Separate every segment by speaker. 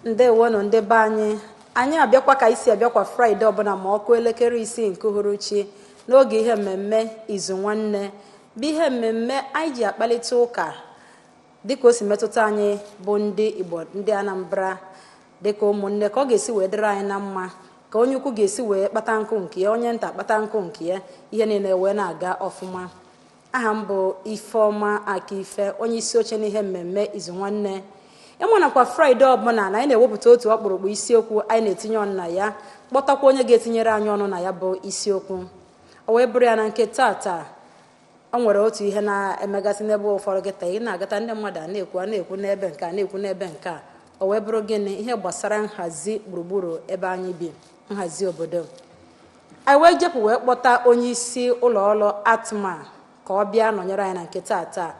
Speaker 1: Ndewonụ ndị be anyị. Anyị abịakwa ka isi abịakwa Fraịde ọbụla ma ọ kụọ elekere 6 nke uhuruchi n'oge ihe mmemme Izu Nwanne, bụ ihe mmemme anyị ji akpalite ụka dịka o si metụta anyị bụ ndị Igbo, ndị Anambra, dịka ụmụnne, ka ọ ga-esi wee dịrị anyị na mma, ka onye ukwu ga-esi wee kpata nkụ nke ya, onye nta kpata nkụ nke ya, ihe niile wee na-aga ọfụma. Aha m bụ Ifeọma Akife, onye isi oche n'ihe mmemme Izu Nwanne. Ịmụ nakwa Fraịde ọbụla na anyị na-ewepụta otu ọkpụrụkpụ isiokwu anyị na-etinye ọnụ na ya, kpọtakwa onye ga-etinyere anyị ọnụ na ya bụ isiokwu. O wee bụrụ ya na nke tata, o nwere otu ihe na-emegasị n'ebe ụfọdụ kịta. Ị na-agata, ndị mmadụ a na-ekwu, a na-ekwu n'ebe nke a, na-ekwu n'ebe nke a. O wee bụrụ gịnị? Ihe gbasara nhazi gburugburu ebe anyị bi, nhazi obodo anyị. Wee jepụ wee kpọta onye isi ụlọ ọrụ ATMA ka ọ bịa nọnyere anyị na nke tata,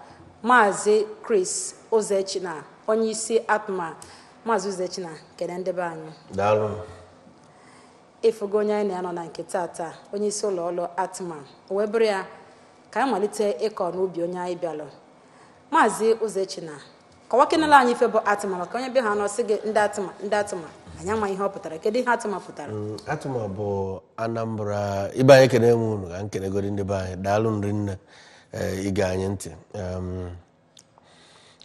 Speaker 1: Maazị Chris Ụzọechina, onye isi ATMA. Maazị Ụzọechina, kene ndị be anyị.
Speaker 2: Daalụ.
Speaker 1: Ịfụgo onye anyị na-anọ na nke tata, onye isi ụlọ ọrụ ATMA. O wee bụrụ ya ka anyị malite ịkọ n'ubi onye anyị bịalụ. Maazị Ụzọechina, kọwakenela anyị ife bụ ATMA, maka onye bịa ha nọ sị gị ndị ATMA, ndị ATMA, anyị ama ihe ọ pụtara. Kedu ihe ATMA pụtara?
Speaker 2: ATMA bụ Anambra ibe anyị. Ekene m unu, ka m kenegodi ndị be anyị. Daalụ nri nne ige anyị ntị.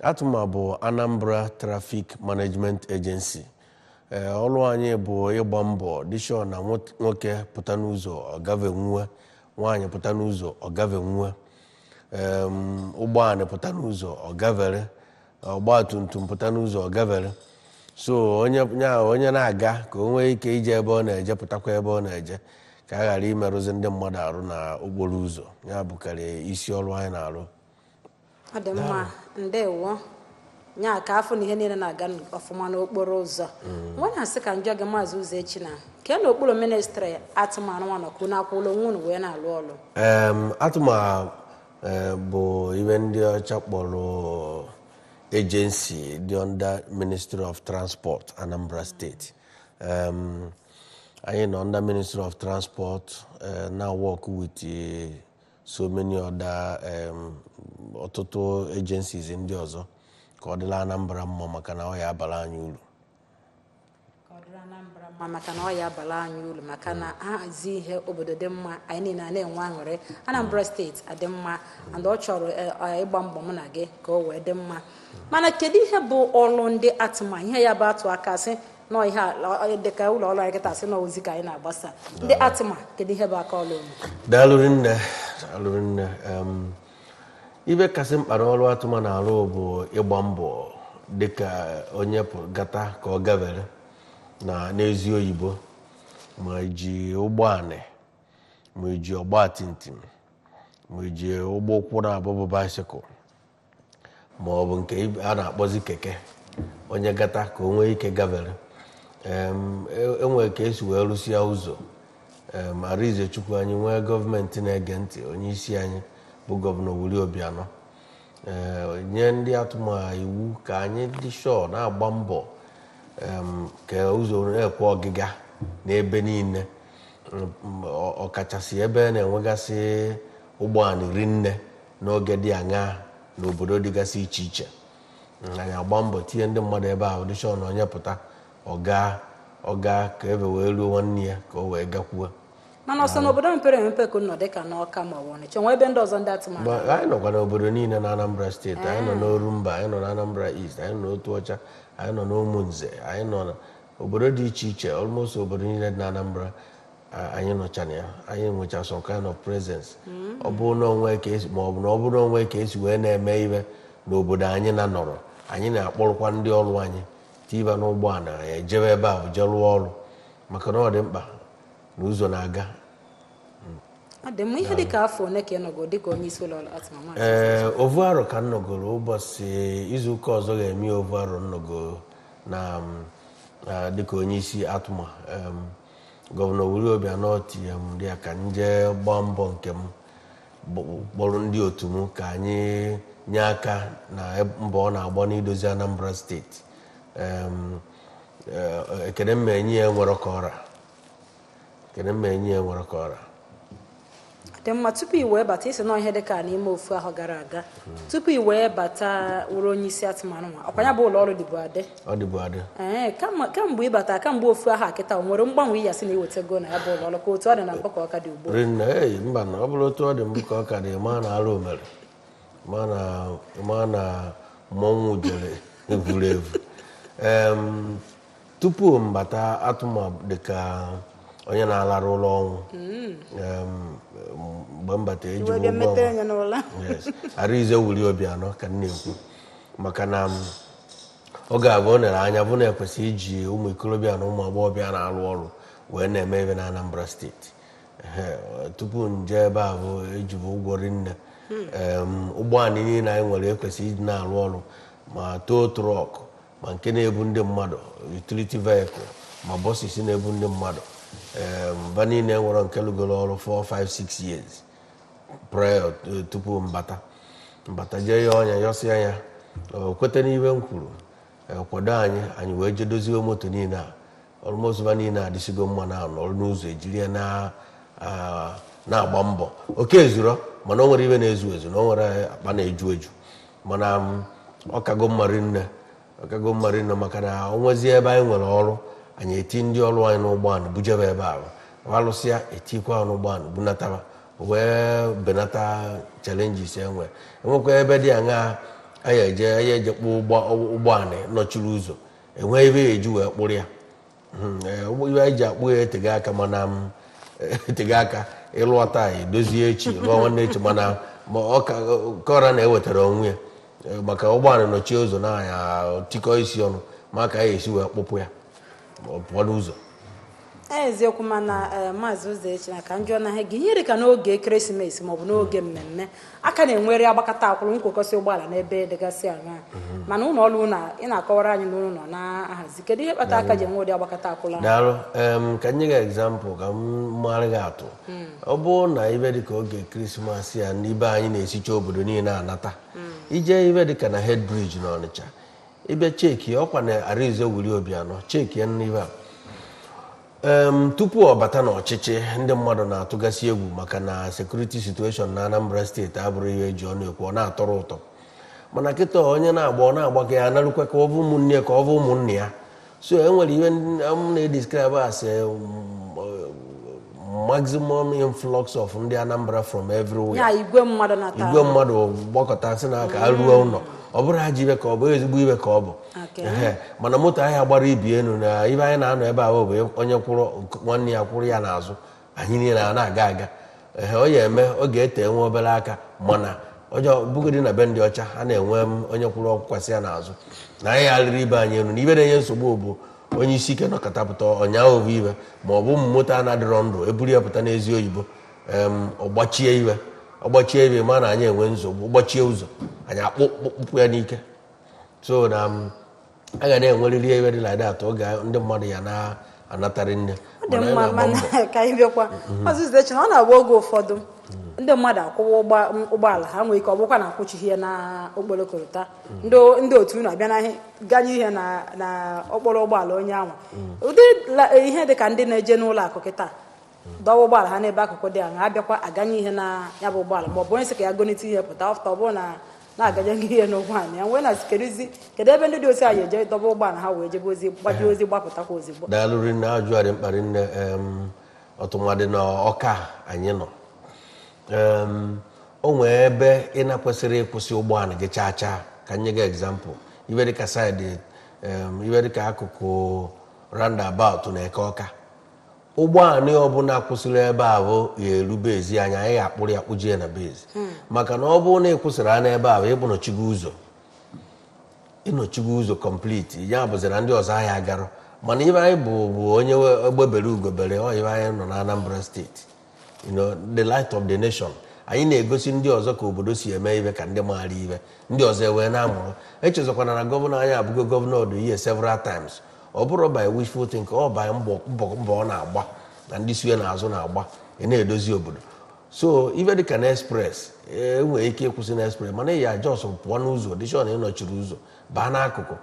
Speaker 2: ATMA bụ Anambra Traffic Management Agency. Ọrụ anyị bụ ịgba mbọ dị sure na nwoke pụta n'ụzọ, ọ gave nwe, nwaanyị pụta n'ụzọ, ọ gave nwe, ụgbọala pụta n'ụzọ, ọ gavere, ọgba tum tum pụta n'ụzọ, ọ gavere. So onye nya onye na-aga ka o nwee ike ije ebe ọ na-eje, pụtakwa ebe ọ na-eje, ka a ghara imerụzi ndị mmadụ arụ na okporo ụzọ. Ya bụkarị isi ọrụ anyị na-arụ.
Speaker 1: Ọ dị mma, ndewo. Nya ka afọ na ihe niile na-aga ọfụma n'okporo ụzọ. Nwa na-asị ka njọ gị, Maazị Ụzọechina, ke n'okpuru ministry ATMA nwa nọ ka unu akwụla onwe unu wee na-alụ ọrụ?
Speaker 2: ATMA bụ ibe ndị ọcha kpọrọ agency dị under Ministry of Transport, Anambra State. Anyị nọ under Ministry of Transport, now work with so many other ọtụtụ agencies ndị ọzọ ka ọ dịla Anambra mma, maka na ọ ya abara anyị uru.
Speaker 1: Ka ọ dịrị Anambra mma, maka na ọ ya abala anyị uru, maka na ahazi ihe obodo dị mma, anyị niile a na-enwe aṅụrị, Anambra Steeti adị mma. And ọ chọrọ ịgba mbọ mụ na gị ka o wee dị mma. Mana kedu ihe bụ ọrụ ndị ATMA? Ihe ya bụ atụ aka sị nọ ihe a, dịka ụlọ ọrụ anyị kịta sị nọ ozi ka anyị na-agbasa ndị ATMA, kedu ihe bụ aka ọrụ unu?
Speaker 2: Daalụ rinne, daalụ rinne. Ibe kasị mkpa n'ọrụ ATMA na-arụ bụ ịgba mbọ dịka onye gata ka ọ gavere na n'ezi oyibo, ma ji ụgbọanị, ma ji ọgba tum, ma ji ụgbọ ụkwụ na-abụ bụ bicycle, ma ọ bụ nke a na-akpọzi keke, onye gata ka o nwee ike gavere. Enwere ka esi wee rụsịa ụzọ. Arinze Chukwu, anyị nwee gọọmenti na-ege ntị, onye isi anyị bụ Gọvanọ Willie Obianọ nye ndị ATMA iwu ka anyị dị sure na-agba mbọ ka ụzọ na-ekwe ọgịga n'ebe niile, ọkachasị ebe na-enwegasị ụgbọala rinne n'oge dị aṅaa n'obodo dịgasị iche iche. Anyị agba mbọ tinye ndị mmadụ ebe ahụ, dị sure na onye pụta, ọga ọga ka ebe wee ruo nwanne ya ka o wee gakwuo.
Speaker 1: Mana ọsọ n'obodo mepere emepe ka unu nọ, dịka n'Ọka ma ọ bụ Ọnịcha, nwee ebe ndị ọzọ ndị ATMA?
Speaker 2: Mgbe anyị nọkwa n'obodo niile na Anambra Steeti. Anyị nọ n'Orumba, anyị nọ na Anambra East, anyị nọ n'Otuọcha, anyị nọ n'Ụmụnze, anyị nọ n'obodo dị iche iche. Almost obodo niile dị na Anambra, anyị nọcha na ya. Anyị nwecha some kind of presence. Ọ bụrụ na onwe ka esi, ma ọ bụ na ọ bụrụ na onwe ka esi wee na-eme ibe n'obodo anyị na nọrọ, anyị na-akpọrọkwa ndị ọrụ anyị tiba n'ụgbọala ya, ejebe ebe ahụ jee rụọ ọrụ, maka na ọ dị mkpa na ụzọ na-aga.
Speaker 1: Ọ dị mma. Ihe dịka afọ one ka ị nọgo dịka onye isi ụlọ ọrụ ATMA, Maazị?
Speaker 2: Ee, ovu arọ ka m nọgoro. Ụbọchị izuụka ọzọ ga-eme ovu arọ m nọgoro na dịka onye isi ATMA. Gọvanọ Willie Obianọ tinye m dị ya ka m jee gbaa mbọ nke m, kpọrọ ndị otu m ka anyị nye aka na mbọ ọ na-agba n'idozi Anambra Steeti. Ekene m enyi ya nwere ka ọra, ekene m enyi ya nwere ka ọra.
Speaker 1: Dị mma. Tupu i wee bata, isi nọ ihe dịka n'ime ofu ahụ gara aga tupu i wee bata wụrụ onye isi atụmanụ nwa, ọkwa ya bụ ụlọ ọrụ dịbụ adị?
Speaker 2: Ọ dịbụ adị.
Speaker 1: Ee, kamgbe ị bata, kamgbe ofu ahụ a kịta, o nwere mgbanwe iyi asị na iwetago na ya bụ ụlọ ọrụ, ka otu ọ dị na mbụ ka ọ ka dị ugbu a?
Speaker 2: Rinne, ei, mba, na ọ bụrụ otu ọ dị mbụ ka ọ ka dị, ma na arụ mere ma na mmọnwụ jere egwuregwu. Tupu m bata atụma dịka onye na-alarụ ụlọ ọnwụ. Mgbe m bata, eji m
Speaker 1: Iwe bịa
Speaker 2: ụgwọ
Speaker 1: metere
Speaker 2: ọnwa.
Speaker 1: ya n'ụlọ.
Speaker 2: Yes, Arinze Willie Obianọ ka m na-ekwu, maka na oge abụọ nere anya bụ na ekwesị iji ụmụ ikorobịa na ụmụ agbọghọbịa na-arụ ọrụ wee na-eme ebe na Anambra Steeti. Ehe, tupu nje ebe a bụ ejibu ụgwọ rinne. Ụgbọala niile anyị nwere ekwesị iji na-arụ ọrụ, ma tow truck, ma nke na-ebu ndị mmadụ, utility vehicle, ma buses na-ebu ndị mmadụ, ba niile nwere nke lụgoro ọrụ 4 5 6 years prior tupu mbata jee ya ọnya yọsịa ya, o kweta n'ihe m kwuru, kwado anyị. Anyị wee jee doziwe moto niile a. Almost ba niile adịsigo mma na anọrụ n'ụzọ, ejiri ya na-agba mbọ. Oke ezuro, mana o nwere ibe na-ezu ezu na o nwere akpa na-eju eju, mana ọ kago mma rinne, ọ kago mma rinne, maka na o nwezie ebe anyị nwere ọrụ, anyị eti ndị ọrụ anyị n'ụgbọala bujebe ebe ahụ, alụsịa etikwa n'ụgbọala bunataba, wee benata challenges enwe. Enwekwa ebe dị aṅa anyị eje, anyị eje kpụọ ụgbọala nọchiri ụzọ, enwe ebe ya eji wee kpụrụ ya. Ibe anyị ji akpụ ya etego aka, mana m etego aka ịlụọ taa, edozie echi, lụọ nwanne echi, mana ma ọ ka kọra na-ewetara onwe ya. Maka ụgbọala nọchie ụzọ na anyị tikọ isi ọnụ ma ka anyị esi wee kpụpụ ya ma ọ pụọ n'ụzọ.
Speaker 1: Eziokwu, mana Maazị Ụzọechi, na ka njọ na gị ihe dị ka n'oge ekeresimesi maọbụ n'oge mmemme, aka na-enwere agbakọta akwụrụ nkwekọsị ụgbọala n'ebe dịgasị aṅa, mana ụlọ ọrụ na ị na-akọwara anyị na ụlọ nọ na-ahazi, kedu ihe kpata aka ji enwe ụdị agbakọta akwụrụ ahụ?
Speaker 2: Daalụ. Ka m nye gị example, ka m mara gị atụ. Ọ bụrụ na ibe dịka oge Krismas ya, ndị be anyị na-esicha obodo niile anata, ije ibe dịka na Head Bridge na Ọnịcha, ịbịa cheki ọkwa na Arinze Willie Obianọ, cheki ya n'ibe a. Tupu ọ bata n'ọchịchị, ndị mmadụ na-atụgasị egwu maka na security situation na Anambra Steeti abụrụ ihe eji ọnụ ekwu, ọ na-atọrọ ụtọ. Mana kịta, onye na-agba, ọ na-agba ka ya analụkwa, ka ọ bụ ụmụnne ya, ka ọ bụ ụmụnne ya. So e nwere ihe m na-edescribe as maximum influx of ndị Anambra from everywhere.
Speaker 1: Ya igwe mmadụ nata.
Speaker 2: Igwe mmadụ gbakọta sị na ka a ruo ụlọ, ọ bụrụ ajọ ibe ka ọ bụ, ezigbo ibe ka ọ bụ. Ehe, mana moto ahịa gbara ibi elu na ibe anyị na-anọ ebe ahụ bụ onye kwụrụ nwanne ya kwụrụ ya n'azụ, anyị niile a na-aga aga. Ehe, ọ ya eme ọ ga-ete nwe obere aka, mana ọjọọ bugodi na be ndị ọcha ha na-enwe m onye kwụrụ ọkwụkwasị ya n'azụ na anyị alịrị ibe anyị elu. Na ibe na-enye nsogbu bụ onye isi ike nọkọta pụta ọnya ovu ibe, ma ọ bụ ụmụ moto a na-adịrọ ndụ eburu ya pụta n'ezi oyibo, ọgbachie iwe, ọgbachie iwe, ma na anyị enwe nsogbu, gbachie ụzọ, anyị akpụ kpụpụ ya n'ike. So na a ga na-enwerịrị ebe dị like that oge ndị mmadụ ya na-anatarị nne.
Speaker 1: Ọ dị
Speaker 2: Mana anyị
Speaker 1: mma.
Speaker 2: na-agba
Speaker 1: Mana
Speaker 2: mbọ.
Speaker 1: ka anyị bịakwa, Maazị Ụzọechi, na ọ na-agba oge ụfọdụ ndị mmadụ akwụwa ụgbọala ha, nwere ike ọ bụkwa na akwụchighị ya na okporo korota, ndị otu unu abịa n'ahịa ganye ihe na okporo ụgbọala onye ahụ, ụdị ihe dị ka ndị na-eje n'ụlọ akụ kịta dọwa ụgbọala ha n'ebe akụkụ dị aṅa, abịakwa aganye ihe na ya bụ ụgbọala, ma ọ bụ onye sị ka ya gonite ihe pụta ọfụta, ọ bụrụ na na-aganye ihe n'ụgbọala ya nwee na kedụzi kedu ebe ndị dị otu a ya eje dọba ụgbọala ha wee jebe ozi, gbajie ozi, gbapụtakwa ozigbo?
Speaker 2: Daalụ rinne, ajụ a dị mkpa rinne. Ọtụmadị na ọka anyị nọ, o nwee ebe ị na-kwesịrị ịkwụsị ụgbọala gị chaa chaa. Ka m nye gị example, ibe dịka side ibe dịka akụkụ roundabout na Eke Ọka, ụgbọala ọbụla kwụsịrị ebe a bụ ya erube ezi anya, anyị ga-akpụrụ ya kpụjie na base, maka na ọ bụrụ na ị kwụsịrị anya ebe a bụ ịbụnọchigo ụzọ, ịnọchigo ụzọ complete. Ya bụzi na ndị ọzọ ahịa agarọ. Mana ibe anyị bụ onye egbebere ugobere ọ ibe anyị nọ na Anambra Steeti, the light of the nation, anyị na-egosi ndị ọzọ ka obodo si eme ibe, ka ndị maara ibe ndị ọzọ ewee na-amụrụ. Echezọkwana na gọvanọ anyị abụgo gọvanọ of the year several times. Ọ bụrụ by wishful thinking, ọ by mbọ ọ na-agba na ndị si ya n'azụ na-agba ị na-edozi obodo. So ibe dịka na express, enwere ike ịkwụsị na express, mana ị ya just pụọ n'ụzọ dịshọn ịnọchiri ụzọ, baa n'akụkụ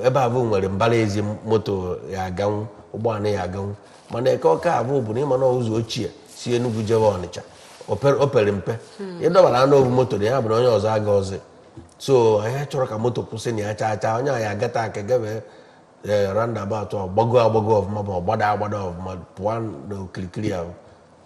Speaker 2: ebe abụ nwere mbara ezi, moto ya aganwu, ụgbọala ya aganwu. Mana Eke Ọka abụ bụ na ịma na ụzọ ochie si Enugu jebe Ọnịcha, O pere mpe, ịdọbara anụ ovu moto na ya bụ na onye ọzọ aga ọzọ. So anyị chọrọ ka moto kwụsị na ya chaa chaa, onye anyị agata aka gabee ee roundabout, ọ gbago agbago ọfụma ma ọ gbada agbada ọfụma, pụọ n'okirikiri ahụ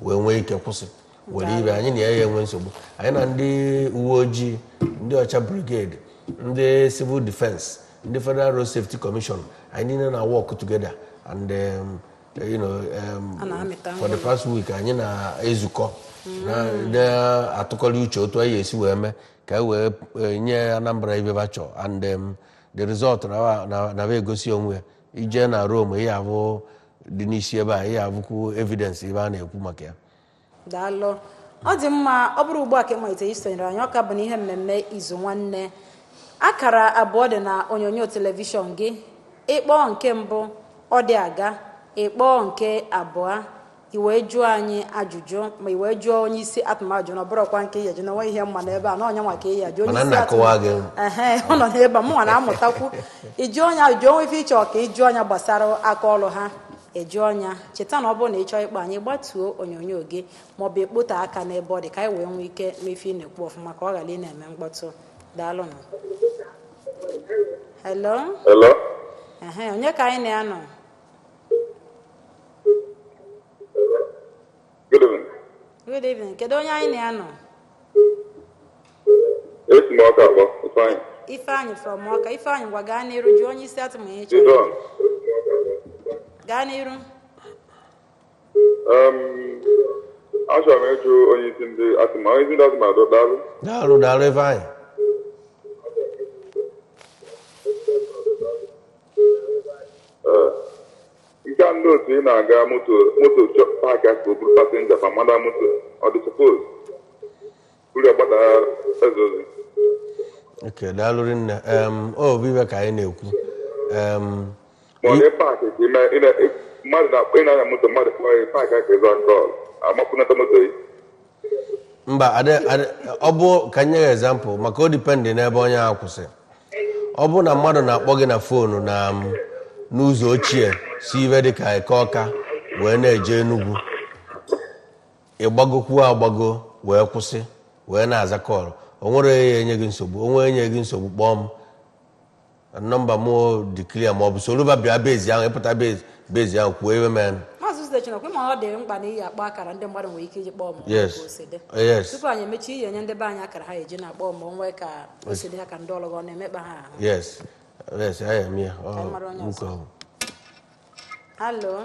Speaker 2: wee nwee ike kwụsị were ibe anyị na ya enwe nsogbu. Anyị na ndị uwe ojii, ndị ọcha brigade, ndị civil defense, ndị Federal Road Safety Commission, anyị niile na work together and
Speaker 1: A na-amịta
Speaker 2: for the past week anyị na-ezukọ na-atụkọrọ uche otu anyị esi wee mee ka e wee nye Anambra ibe ba chọọ, and the result na egosi onwe ya. Ije na Rome, ihe abụ dị n'isi ebe a, ihe abụkwu evidence ebe a na-ekwu maka ya.
Speaker 1: Daalụ, ọ dị mma. Ọ bụrụ ugbu a ka ị malitere isonyere anyị, ọ ka bụ na ihe mmemme Izu Nwanne. Akara abụọ dị na onyonyo telivishọn gị. Ịkpọọ nke mbụ, ọ dị aga. Ịkpọọ nke abụọ, i wee jụọ anyị ajụjụ, ma i wee jụọ onye isi atụmajụ na ọ bụrụkwa nke iya jụ na onwe ihe mma n'ebe a na ọnya nwa ka ị ya jụọ onye
Speaker 2: Mana
Speaker 1: isi
Speaker 2: nna akọwa gị.
Speaker 1: Ehe, ọ nọ n'ebe a, mụnwa na-amụtakwu. Ịjụọ ọnya, jụọ onwe ife ịchọ ka ịjụọ ọnya gbasara aka ọrụ ha, ejụọ ọnya. Cheta na ọ bụrụ na ị chọọ ịkpọ anyị, gbatuo onyonyo gị maọbụ ịkpụta aka n'ebe ọ dị ka anyị wee nwee ike n'ife ị na-ekwu ọfụma, ka ọ ghara ị na-eme mkpọtụ. Daalụnụ. Hello.
Speaker 3: Hello?
Speaker 1: Ehe, onye ka anyị na-anọ?
Speaker 3: Good evening.
Speaker 1: Good evening. Kedu onye anyị na-anọ?
Speaker 3: Esi m Ọka akpọ, Ifeanyị.
Speaker 1: Ifeanyị from Ọka. Ifeanyị, ngwa, gaa n'iru, jụọ onye isi atụmanya ihe ị chọrọ.
Speaker 3: Jidon.
Speaker 1: Gaa n'iru.
Speaker 3: Achọrọ m ịjụ onye isi ndị atụma, onye isi ndị atụmatụ, daalụ.
Speaker 2: Daalụ, daalụ, Ifeanyị.
Speaker 3: Nke a, ndị otu ị na-aga moto moto park ka o buru passenger fa mada moto, ọ dị suppose buru agbada eze ozi?
Speaker 2: Ok, daalụ rinne. Ọ bụ ibe ka anyị na-ekwu.
Speaker 3: Ma ọ dị park ka ime mmadụ na ị na-anya moto, mmadụ kpọọ ya park ka ịzụ call amapụnata moto yi.
Speaker 2: Mba, ọ bụ ka nye ya example, maka o depend n'ebe onye ahụ kwụsị. Ọ bụ na mmadụ na-akpọ gị na phone na n'ụzọ ochie si ibe dị ka Eke Ọka wee na-eje Enugwu, ịgbagokwuo agbago wee kwụsị wee na-aza call, o nwere ya enye gị nsogbu. O nwere enye gị nsogbu, kpọọ m, nọmba m dị clear, ma ọ bụ soro bịa base ahụ, ịpụta base ahụ kwuo ebe men.
Speaker 1: Maazị Uchechi, nakwa ịma ọ dị mkpa na iyi akpọ akara ndị mmadụ nwere ike iji kpọọ ma ọ
Speaker 2: Yes.
Speaker 1: ka o si dị.
Speaker 2: Yes.
Speaker 1: Tupu anyị emechi, iyi enye ndị be anyị akara ha eji na-akpọ ma o nwee ka o si dị ha, ka ndị ọrụ gị ọ na-emekpa ha ahụ.
Speaker 2: Yes, I am here.
Speaker 1: Ka anyị mara onye
Speaker 2: Nke
Speaker 1: ọzọ.
Speaker 2: ahụ.
Speaker 1: Hello.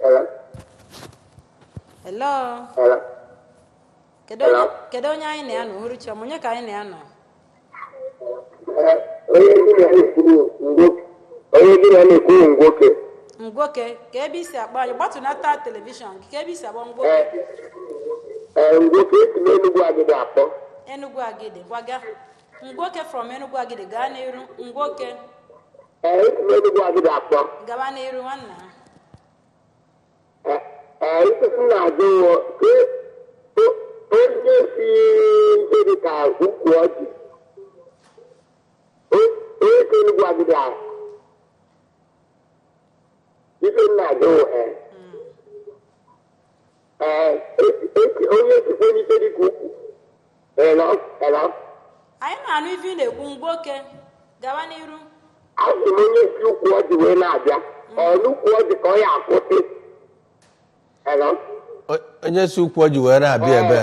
Speaker 4: Hello.
Speaker 1: Hello.
Speaker 4: Hello.
Speaker 1: Kedu onye, kedu onye anyị na ya nọ? Uhuruchi ọma, onye ka anyị na ya nọ?
Speaker 4: Onye gị na na-ekwuru ngwoke. Onye gị na na-ekwuru ngwoke.
Speaker 1: Ngwoke, ka ebe isi akpọ anyị. Gbatụnata telivishọn gị. Ka ebe isi akpọ, Ngwoke?
Speaker 4: Ee, ngwoke, esi m Enugwu Agidi akpọ.
Speaker 1: Enugu Agidi, gwaga. Ngwoke from Enugu Agidi, gaa n'iru, Ngwoke.
Speaker 4: Ee, esi m Enugwu Agidi akpọ.
Speaker 1: Gaba n'iru, nwanna.
Speaker 4: Ee, ife m na-ajụ wụ, onye si ihe dị ka ukwu ọjị. Onye si Enugwu Agidi ahụ. Ife m na-ajụ wụ, ee, onye sikwa n'ife dị ka ukwu. Hello, hello.
Speaker 1: Anyị na-anụ ife ị na-ekwu, Ngwoke, gaba n'iru.
Speaker 4: Asị m, onye si ukwu ọjị wee na-abịa, ọ n'ukwu ọjị ka ọ ya akwụsị? Hello?
Speaker 2: Onye si ukwu ọjị wee na-abịa ebe?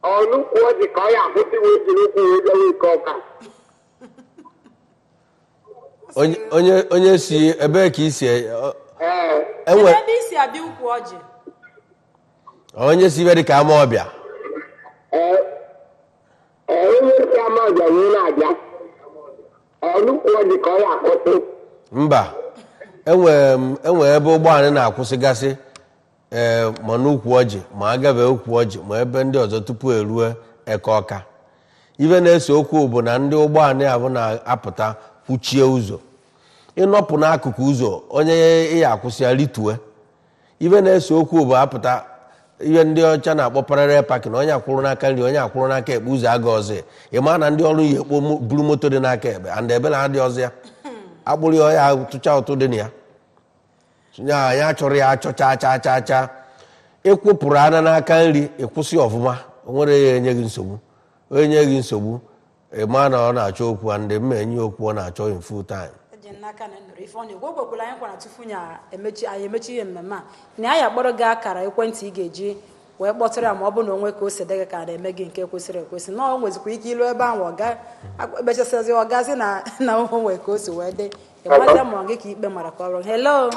Speaker 4: Ọ n'ukwu ọjị ka ọ ya akwụsị wee jiri ụkwụ wee bịawa Eke Ọka?
Speaker 2: Onye si ebee ka isi
Speaker 4: Ee.
Speaker 2: Enwe
Speaker 1: Kedu ebe isi abịa ukwu ọjị?
Speaker 2: Onye si ibe dị ka ama ọbịa?
Speaker 4: Ee, ee, onye si ama ọbịa wee na-abịa, ọ n'ukwu ọjị ka ọ ya akwụsị?
Speaker 2: Mba, enwe m enwe ebe ụgbọala na-akwụsịgasị, ee, ma n'ukwu ọjị, ma agabe ukwu ọjị, ma ebe ndị ọzọ tupu erue Eke Ọka. Ibe na-ese okwu bụ na ndị ụgbọala ahụ na-apụta kwuchie ụzọ. Ịnọpụ n'akụkụ ụzọ, onye ị akwụsị ya ritue. Ibe na-ese okwu bụ apụta ihe ndị ọcha na-akpọ parallel parking, onye akwụrụ n'aka nri, onye akwụrụ n'aka ekpe, ụzọ aga ọzọ. Ị maa na ndị ọrụ yi ekpo buru moto dị n'aka ekpe and ebe na adị ọzọ ya akpụrụ ya, ya tụcha ụtụ dị na ya ya ya chọrọ ya achọ chaa chaa chaa chaa. Ịkwụpụrụ anya n'aka nri, ịkwụsị ọfụma, o nwere ya enye gị nsogbu. Onye nye gị nsogbu, ị ma na ọ na-achọ okwu, and mma enye okwu ọ na-achọ in full time.
Speaker 1: Eji n'aka na nụrụ ife ọ na-ekwu. O kwekwara anyị nkwa na tupu ya emechi, anyị emechi ihe mmemme a, na anyị akpọrọ gị akara ekwentị ị ga-eji wee kpọtụrụ ya, ma ọ bụ na onwe ka o si dị gị ka a na-eme gị nke kwesịrị ekwesị, na ọ nwezikwa ike ilu ebe ahụ, ọga ekpechasịzi, ọgazi na onwe ka o si wee dị, ịgbazia ma ọ gị ka ikpe mara ka ọ bụrụ. Hello.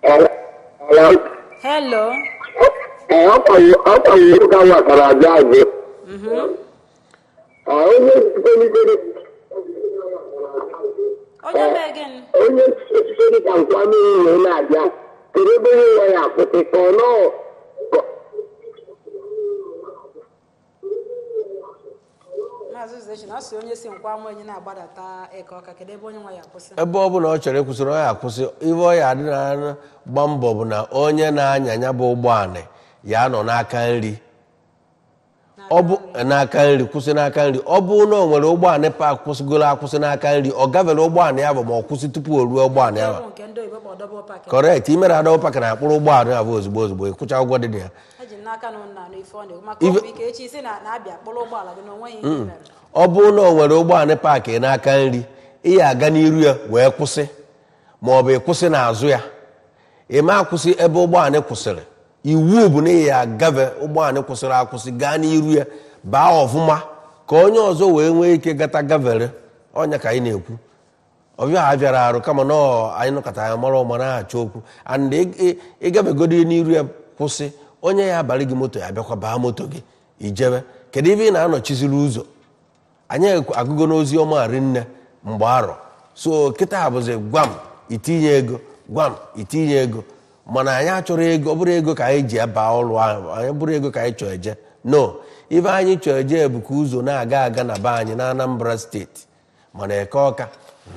Speaker 4: Hello.
Speaker 1: Hello.
Speaker 4: Ee, ọ kwanye ka wakara abịa azụ. Ee, onye site
Speaker 1: Onye mee gịnị?
Speaker 4: Onye site ka nkwame wee na-abịa, kedu ebe onye nwe ya akwụsị ka ọ nọọ?
Speaker 1: Maazị Uzechi, na ọ sị onye si nkwa ama onye na-agbadata Eke Ọka, kedu ebe onye nwa ya akwụsị?
Speaker 2: Ebe ọ bụla ọ chọrọ ịkwụsịrị, ọ ya akwụsị. Ife ọ ya adị na gba mbọ bụ na onye na-anya ya bụ ụgbọala ya nọ n'aka nri. Ọ bụ n'aka nri, kwụsị n'aka nri. Ọ bụrụ na o nwere ụgbọala park kwụsịgoro akwụsị n'aka nri, ọ gafere ụgbọala ya bụ ma ọ kwụsị tupu o ruo ụgbọala ya
Speaker 1: Nke bụ nke ndị oyibo kpọ double parking.
Speaker 2: Correct. Imere adọba park na akpụrụ ụgbọala ya bụ ozugbo ozugbo ịkwụcha ụgwọ dị na ya.
Speaker 1: Eji m n'aka na ụnụ na-anụ ife ọ na-ekwu, maka ọ bụ ike echi isi na na-abịa kpọrọ ụgbọala gị na onweghị ihe i mere.
Speaker 2: Ọ bụrụ na o nwere ụgbọala park n'aka nri, ị ya aga n'iru ya wee kwụsị, ma ọ bụ ịkwụsị n'azụ ya. Ị ma akwụsị ebe ụgbọala kwụsịrị. Iwu bụ na ị ya agafe ụgbọala kwụsịrị akwụsị, gaa n'iru ya, baa ọfụma ka onye ọzọ wee nwee ike gata gafere. Ọnya ka anyị na-ekwu, ọbịa ha bịara arụ, kama na ọ anyị nọkọta ya mara ọma na-achọ okwu. And ịgafegodi n'iru ya kwụsị, onye ya abalị gị moto ya bịakwa baa moto gị, ijebe. Kedu ebe ị na-anọchiziri ụzọ? Anyị agụgo n'ozi ọma rinne mgbe arọ. So kịta bụzi gwam itinye ego, gwam itinye ego, mana anyị achọrọ ego. Ọ bụrụ ego ka anyị ji aba ọrụ ahụ, anyị bụrụ ego ka anyị chọọ eje no. Ife anyị chọọ eje bụ ka ụzọ na-aga aga na be anyị na Anambra Steeti, mana Eke Ọka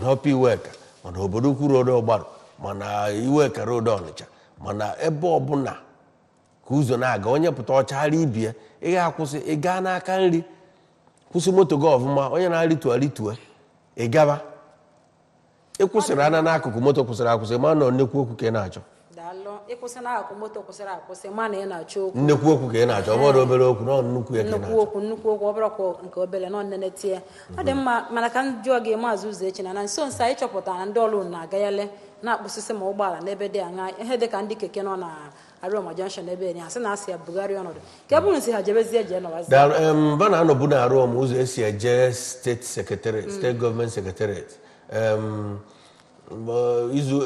Speaker 2: na Ọpa Iweka, mana obodo ukwu road Ọgbarụ, mana Iweka road Ọnịcha, mana ebe ọbụla ka ụzọ na-aga. Onye pụta ọchagharị ibie, ị ga-akwụsị, ị gaa n'aka nri kwụsị moto gị ọfụma. Onye na-arịtu arịtue, ị gaba. Ị kwụsịrị anya n'akụkụ moto kwụsịrị akwụsị, ma nọ nnekwu okwu ka ị na-achọ.
Speaker 1: Daalụ. Ịkwụsị n'akụkụ moto kwụsịrị akwụsị, ma na ị na-achọ okwu.
Speaker 2: Nnekwu okwu ka ị na-achọ. Ọ bụrụ obere okwu, nọ nnukwu ya ka ị
Speaker 1: Nnukwu
Speaker 2: na-achọ.
Speaker 1: okwu, nnukwu okwu. Ọ bụrụkwa nke obere nọ nnene tie. Ọ dị mma, mana ka m jụọ gị, Maazị Uzechi, na nso nso anyị chọpụtara na ndị ọrụ na-agagharị na-akpụsịsị ma ụgbọala n'ebe dị aṅa, ihe dị ka ndị keke nọ na Aroma Junction ebe enyi ha sị na asị ya bugharịa ọnọdụ ka ebe unu si ha jebezie jee nọwazie.
Speaker 2: Daalụ. Ba na-anọbu na arụ ọma ụzọ esi eje state secretariat, state government secretariat. Mgbe izu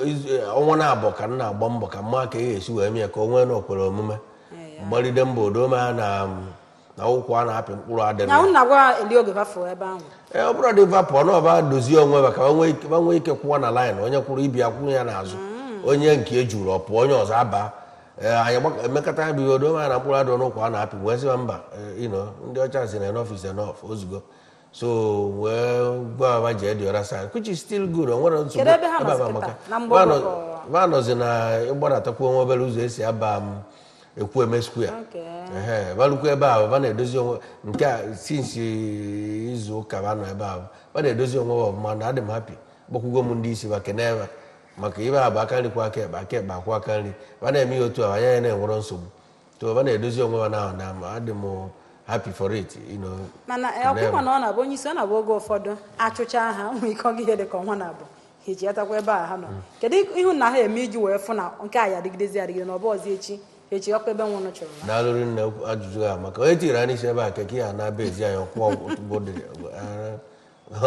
Speaker 2: ọnwa na-abọ ka m na-agba mbọ ka mma ka e ga-esi wee mee ka o nwee n'okwere omume, mgbalide mbọ odo ma na ụkwụ a na-apị mkpụrụ adịrị.
Speaker 1: Na unu na-agwa eli oge fafụ ebe ahụ?
Speaker 2: Ee, ọ bụrụ dị vapụ na ọba dozie onwe maka ba nwee ike kwụwa na line. Onye kwụrụ ibi akwụ ya n'azụ, onye nke ejuru ọ pụọ, onye ọzọ aba. Ee, anyị emekọta ya bụ ihe odo ma na mkpụrụ adọ n'ụkwụ a na-apị, wee sị mba, ndị ọcha si na enough is enough ozugbo. So wee gwa ba jee the other side, which is still good. O nwere nsogbu.
Speaker 1: Kedu ebe ha
Speaker 2: ebe a
Speaker 1: nọzi
Speaker 2: maka
Speaker 1: kịta? Na mgbe
Speaker 2: ba nọzi na ịgbadatakwu onwe obere ụzọ esi aba m Ekwueme Square. Ehe, balukwa ebe ahụ, ba na-edozi onwe nke a since izu ụka ba nọ ebe ahụ, ba na-edozi onwe ha ọfụma na adị m happy. Gbakwugo m ndị isi ba kene ebe maka ibe a bụ aka nri kwa aka ekpe, aka ekpe akwụ aka nri. Ba na-eme ihe otu a, anya ya na-enwero nsogbu. So ba na-edozi onwe ha na adị m happy for it.
Speaker 1: Mana
Speaker 2: Kene
Speaker 1: ọkwa
Speaker 2: ebe.
Speaker 1: na ọ na-abụ onye isi, ọ na-abụ oge ụfọdụ achụcha ha nwee ike ọga ihe dị ka ọnwa na-abụ ha eji atakwa ebe a ha nọ. Kedu ihu na ha eme iji wee fụ na nke a ya adịgidezi adịgide, na ọ bụ ọzọ echi echi ọkwa ebe nwụrụ chụrụ na?
Speaker 2: Daalụrị nne. Ajụjụ a maka onye tinyere anyị isi ebe a keke ya na-aba ezi anyị ọkwụ ọgwụ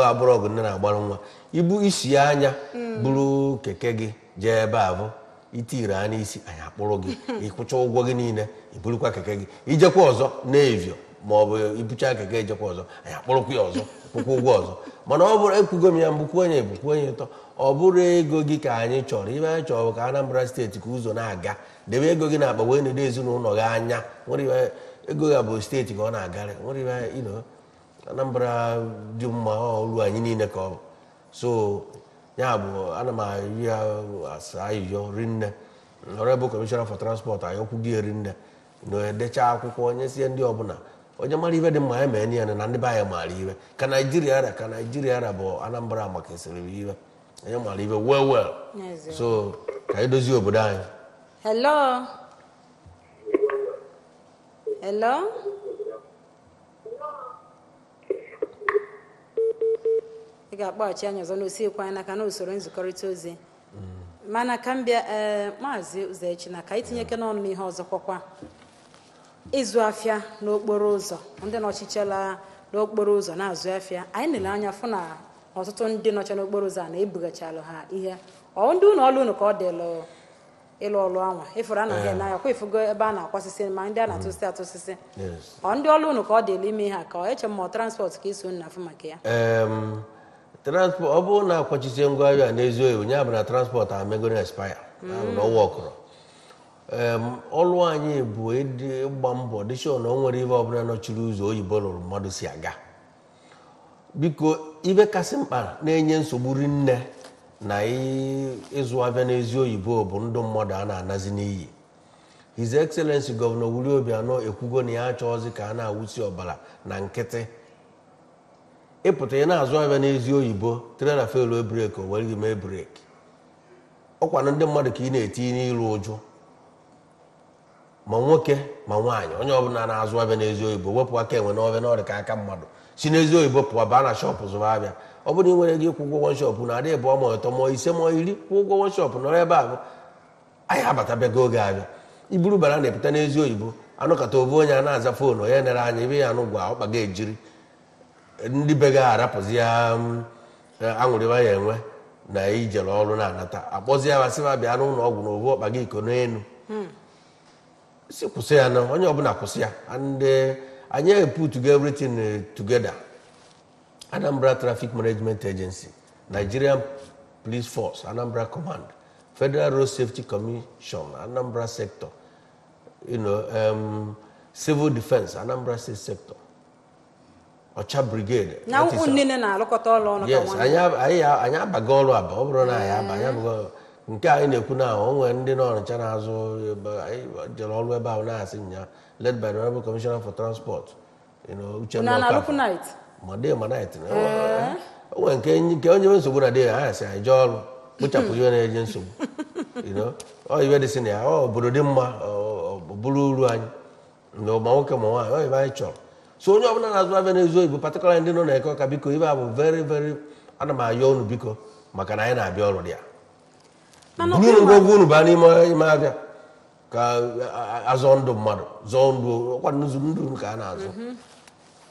Speaker 2: abụrụ ọgụ nne na-agbara nwa ibu isi ya anya buru keke gị jee ebe a bụ itiri anya isi anyị akpụrụ gị, ịkwụcha ụgwọ gị niile, iburukwa keke gị ijekwa ọzọ na-evio, ma ọ bụ ibucha keke ejekwa ọzọ, anyị akpụrụkwa ya ọzọ, kwụkwa ụgwọ ọzọ. Mana ọ bụrụ ekwugo m ya mbụ, kwuo onye bụ kwuo onye ụtọ, ọ bụrụ ego gị ka anyị chọrọ. Ibe anyị chọrọ bụ ka Anambra Steeti ka ụzọ na-aga. Debe ego gị n'akpa wee nedo ezinụlọ gị anya. Nwere ibe ego ya bụ steeti ka ọ na-agarị. Nwere ibe Anambra dị mma, ọrụ anyị niile ka ọ bụ. So ya bụ ana m ayọ ya asa ayịyọ rinne. Honorable Commissioner for Transport, ayọkwu gị rinne na edecha akwụkwọ onye sie ndị ọbụla onye mara ibe dị mma ya mee ya na ndị be anyị maara ibe ka Naijiria ra, ka Naijiria ra bụ Anambra maka esiri ibe onye maara ibe well well.
Speaker 1: N'ezie.
Speaker 2: So ka anyị dozie obodo anyị.
Speaker 1: Hello. Hello. Ị ga-akpọghachi anyị ọzọ n'osikwa anyị n'aka n'usoro nzikọrịta ozi. Mana ka m bịa, ee, Maazị Ụzọechi, na ka itinyeke n'ọnụ n'ihe ọzọ kwakwa, ịzụ afịa n'okporo ụzọ, ndị nọchichela n'okporo ụzọ na-azụ afịa, anyị nele anya fụ na ọtụtụ ndị nọcha n'okporo ụzọ a na-ebugachalụ ha ihe. Ọ ndị ụlọ ọrụ unu ka ọ dịlụ ịlụ ọlụ anwa ịfụrụ a na-ahịa n'anya kwa, ịfụgo ebe a na-akwasịsị ma ndị a na-atụsịsị atụsịsị.
Speaker 2: Yes.
Speaker 1: Ọ ndị ọlụ unu ka ọ dịlụ ime ihe a, ka ọ eche m ma ọ transport ka iso unu afụ maka ya?
Speaker 2: Transport, ọ bụrụ na akwachisie ngwaahịa a n'ezi oyibo, ya bụ na transport amegoro expire na ọwa ọkụrọ. Ọlụ anyị bụ ịdị ịgba mbọ dị sure na o nwere ife ọbụla nọchiri ụzọ oyibo lụrụ mmadụ si aga. Biko, ife kasị mkpa na-enye nsogbu rinne na ịzụ abịa n'ezi oyibo bụ ndụ mmadụ a na-anazi n'iyi. His Excellency Gọvanọ Willie Obianọ ekwugo na ya achọghịzị ka a na-awụsi ọbara na nkịtị. Ịpụta ị na-azụ abịa n'ezi oyibo, trailer fail brake, o were gị mee brake, ọkwanụ ndị mmadụ ka ị na-etinye n'iru ụjụ, ma nwoke ma nwaanyị. Onye ọbụla na-azụ abịa n'ezi oyibo, wepụ aka enwe n'ọbịa na ọdị ka aka mmadụ si n'ezi oyibo pụọ baa na shop zụrụ abịa. Ọ bụrụ na ị nwere ego ịkwụ ụgwọ one shop na adị ịbụọ ma ịtọ ma ise ma 10, kwụ ụgwọ one shop, nọrọ ebe a anyị abatabego oge abịa iburu bara na-epụta n'ezi oyibo. Anụkọta obu onye a na-aza phone, onye nere anya ebe ya anụ gwa ọkpa ga-ejiri ndị be ga arapụzi ya, aṅụrịba ya enwe na ijere ọrụ na-anata, akpọzi ya sị bịa n'ụlọ ọgwụ na ovu ọkpa gị iko n'elu, si kwụsị ya na onye ọbụla kwụsị ya. And anyị put everything together: Anambra Traffic Management Agency, Nigerian Police Force Anambra Command, Federal Road Safety Commission Anambra Sector, Civil Defense Anambra State Sector, Ọcha Brigade.
Speaker 1: Na
Speaker 2: That is
Speaker 1: ụkwụ niile na-alụkọta ọlụ ọnụ ka
Speaker 2: Yes.
Speaker 1: nwanne.
Speaker 2: Anyị abago ọrụ aba. Ọ bụrụ na anyị aba, anyị abago nke anyị na-ekwu na o nwere ndị nọ Ọnịcha na-azụ ebe anyị jere ọrụ ebe ahụ na-asị nya, led by the Honorable Commissioner for Transport, Uchenna
Speaker 1: Unu a na-alụkwu
Speaker 2: Okafor.
Speaker 1: night?
Speaker 2: Ma day ma night o nwere nke onye nwe nsogbu na day, anyị sị anyị jee ọrụ kpochapụ ihe na-enye nsogbu. Ọ ibe dị sị na ya ọ obodo dị mma, ọ bụrụ uru anyị na ma nwoke ma nwaanyị, ọ ibe anyị chọrọ. So onye ọbụla na-azụ abịa n'ezi oyibo, particularly ndị nọ na-eke ọka, biko, ibe a bụ very very, ana m ayọ unu, biko, maka na anyị na-abịa ọrụ dị ya.
Speaker 1: Mana
Speaker 2: buru
Speaker 1: ọkwa
Speaker 2: ngwongwo unu baa n'ime ime abịa ka azọ ndụ mmadụ, zọọ ndụ, ọkwa ndụ ndụ ka a na-azụ.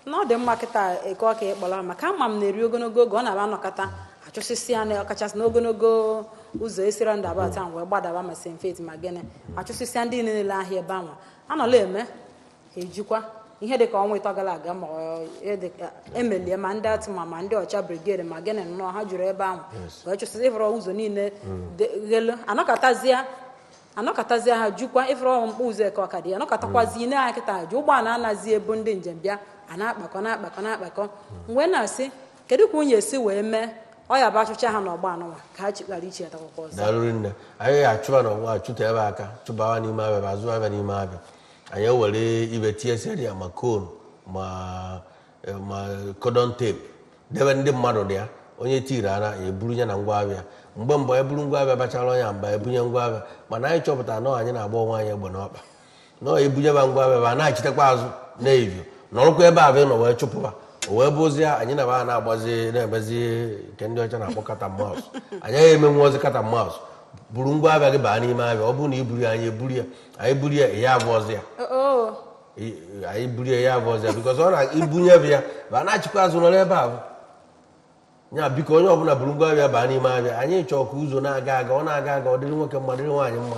Speaker 1: Na ọ dị mma kịta eke ọka ịkpọrọ, maka ama m na-eri ogologo oge ọ na-aba anọkọta achụsịsị ya na ọkachasị n'ogologo ụzọ esi roundabout ahụ wee gbadaba ma St. Faith ma gịnị, achụsịsịa ndị niile ahịa ebe ahụ anọla eme ha ejikwa ihe dịka ọnwa 3 gara aga ma ọ ihe dịka emelie ma ndị atụma ma ndị ọcha brigade ma gịnị nnọọ, ha juru ebe ahụ wee chụsịsị ịfụrụ ụzọ niile ghelu, anọkọtazie anọkọtazie ha jukwa ịfụrụ mkpụ ụzọ eke ọka dị ya, anọkọtakwazi ine ha kịta ji ụgbọala anazi ebu ndị njem bịa a na-akpakọ na-akpakọ na-akpakọ. Mgbe na-asị kedu ka nwunye esi wee mee ọ ya bụ achụcha ha n'ọgba anụnwa ka ha chikpara iche atakwakwa ọzọ?
Speaker 2: Daalụ nne. Anyị ga-achụba n'ọgba, achụta ebe aka chụbawa n'ime abịa, ma azụ abịa n'ime abịa, anyị ewere ibe tie ya ma cone ma cordon tape debe ndị mmadụ dị ya. Onye tiri ara ya eburu ya na ngwa abịa. Mgbe mbụ eburu ngwa abịa bachara onye mba ebunye ngwa abịa, mana anyị chọpụtara na anyị na-agba onwe anyị egbe n'ọkpa nọọ ebunyeba ngwa abịa ma na-achitekwa azụ na-evio nọrọkwa ebe abịa nọ wee chụpụba o wee bụzie anyị na ba na-agbazi na-emezi nke ndị ọcha na-akpọ cat and mouse. Anyị agaghị emenwu ozi cat and mouse. Buru ngwa abịa gị baa n'ime abịa. Ọ bụrụ na i buru ya, anyị eburu ya, anyị buru ya, ya abụ ọzọ ya.
Speaker 1: Oo.
Speaker 2: Anyị buru ya, ya abụ ọzọ ya, because ọ na ibunye bụ ya ba na-achịkwa azụ nọrọ ebe ahụ ya. Biko, onye ọbụla buru ngwa abịa baa n'ime abịa. Anyị chọọ ka ụzọ na-aga aga, ọ na-aga aga, ọ dịrị nwoke mma, dịrị nwaanyị mma.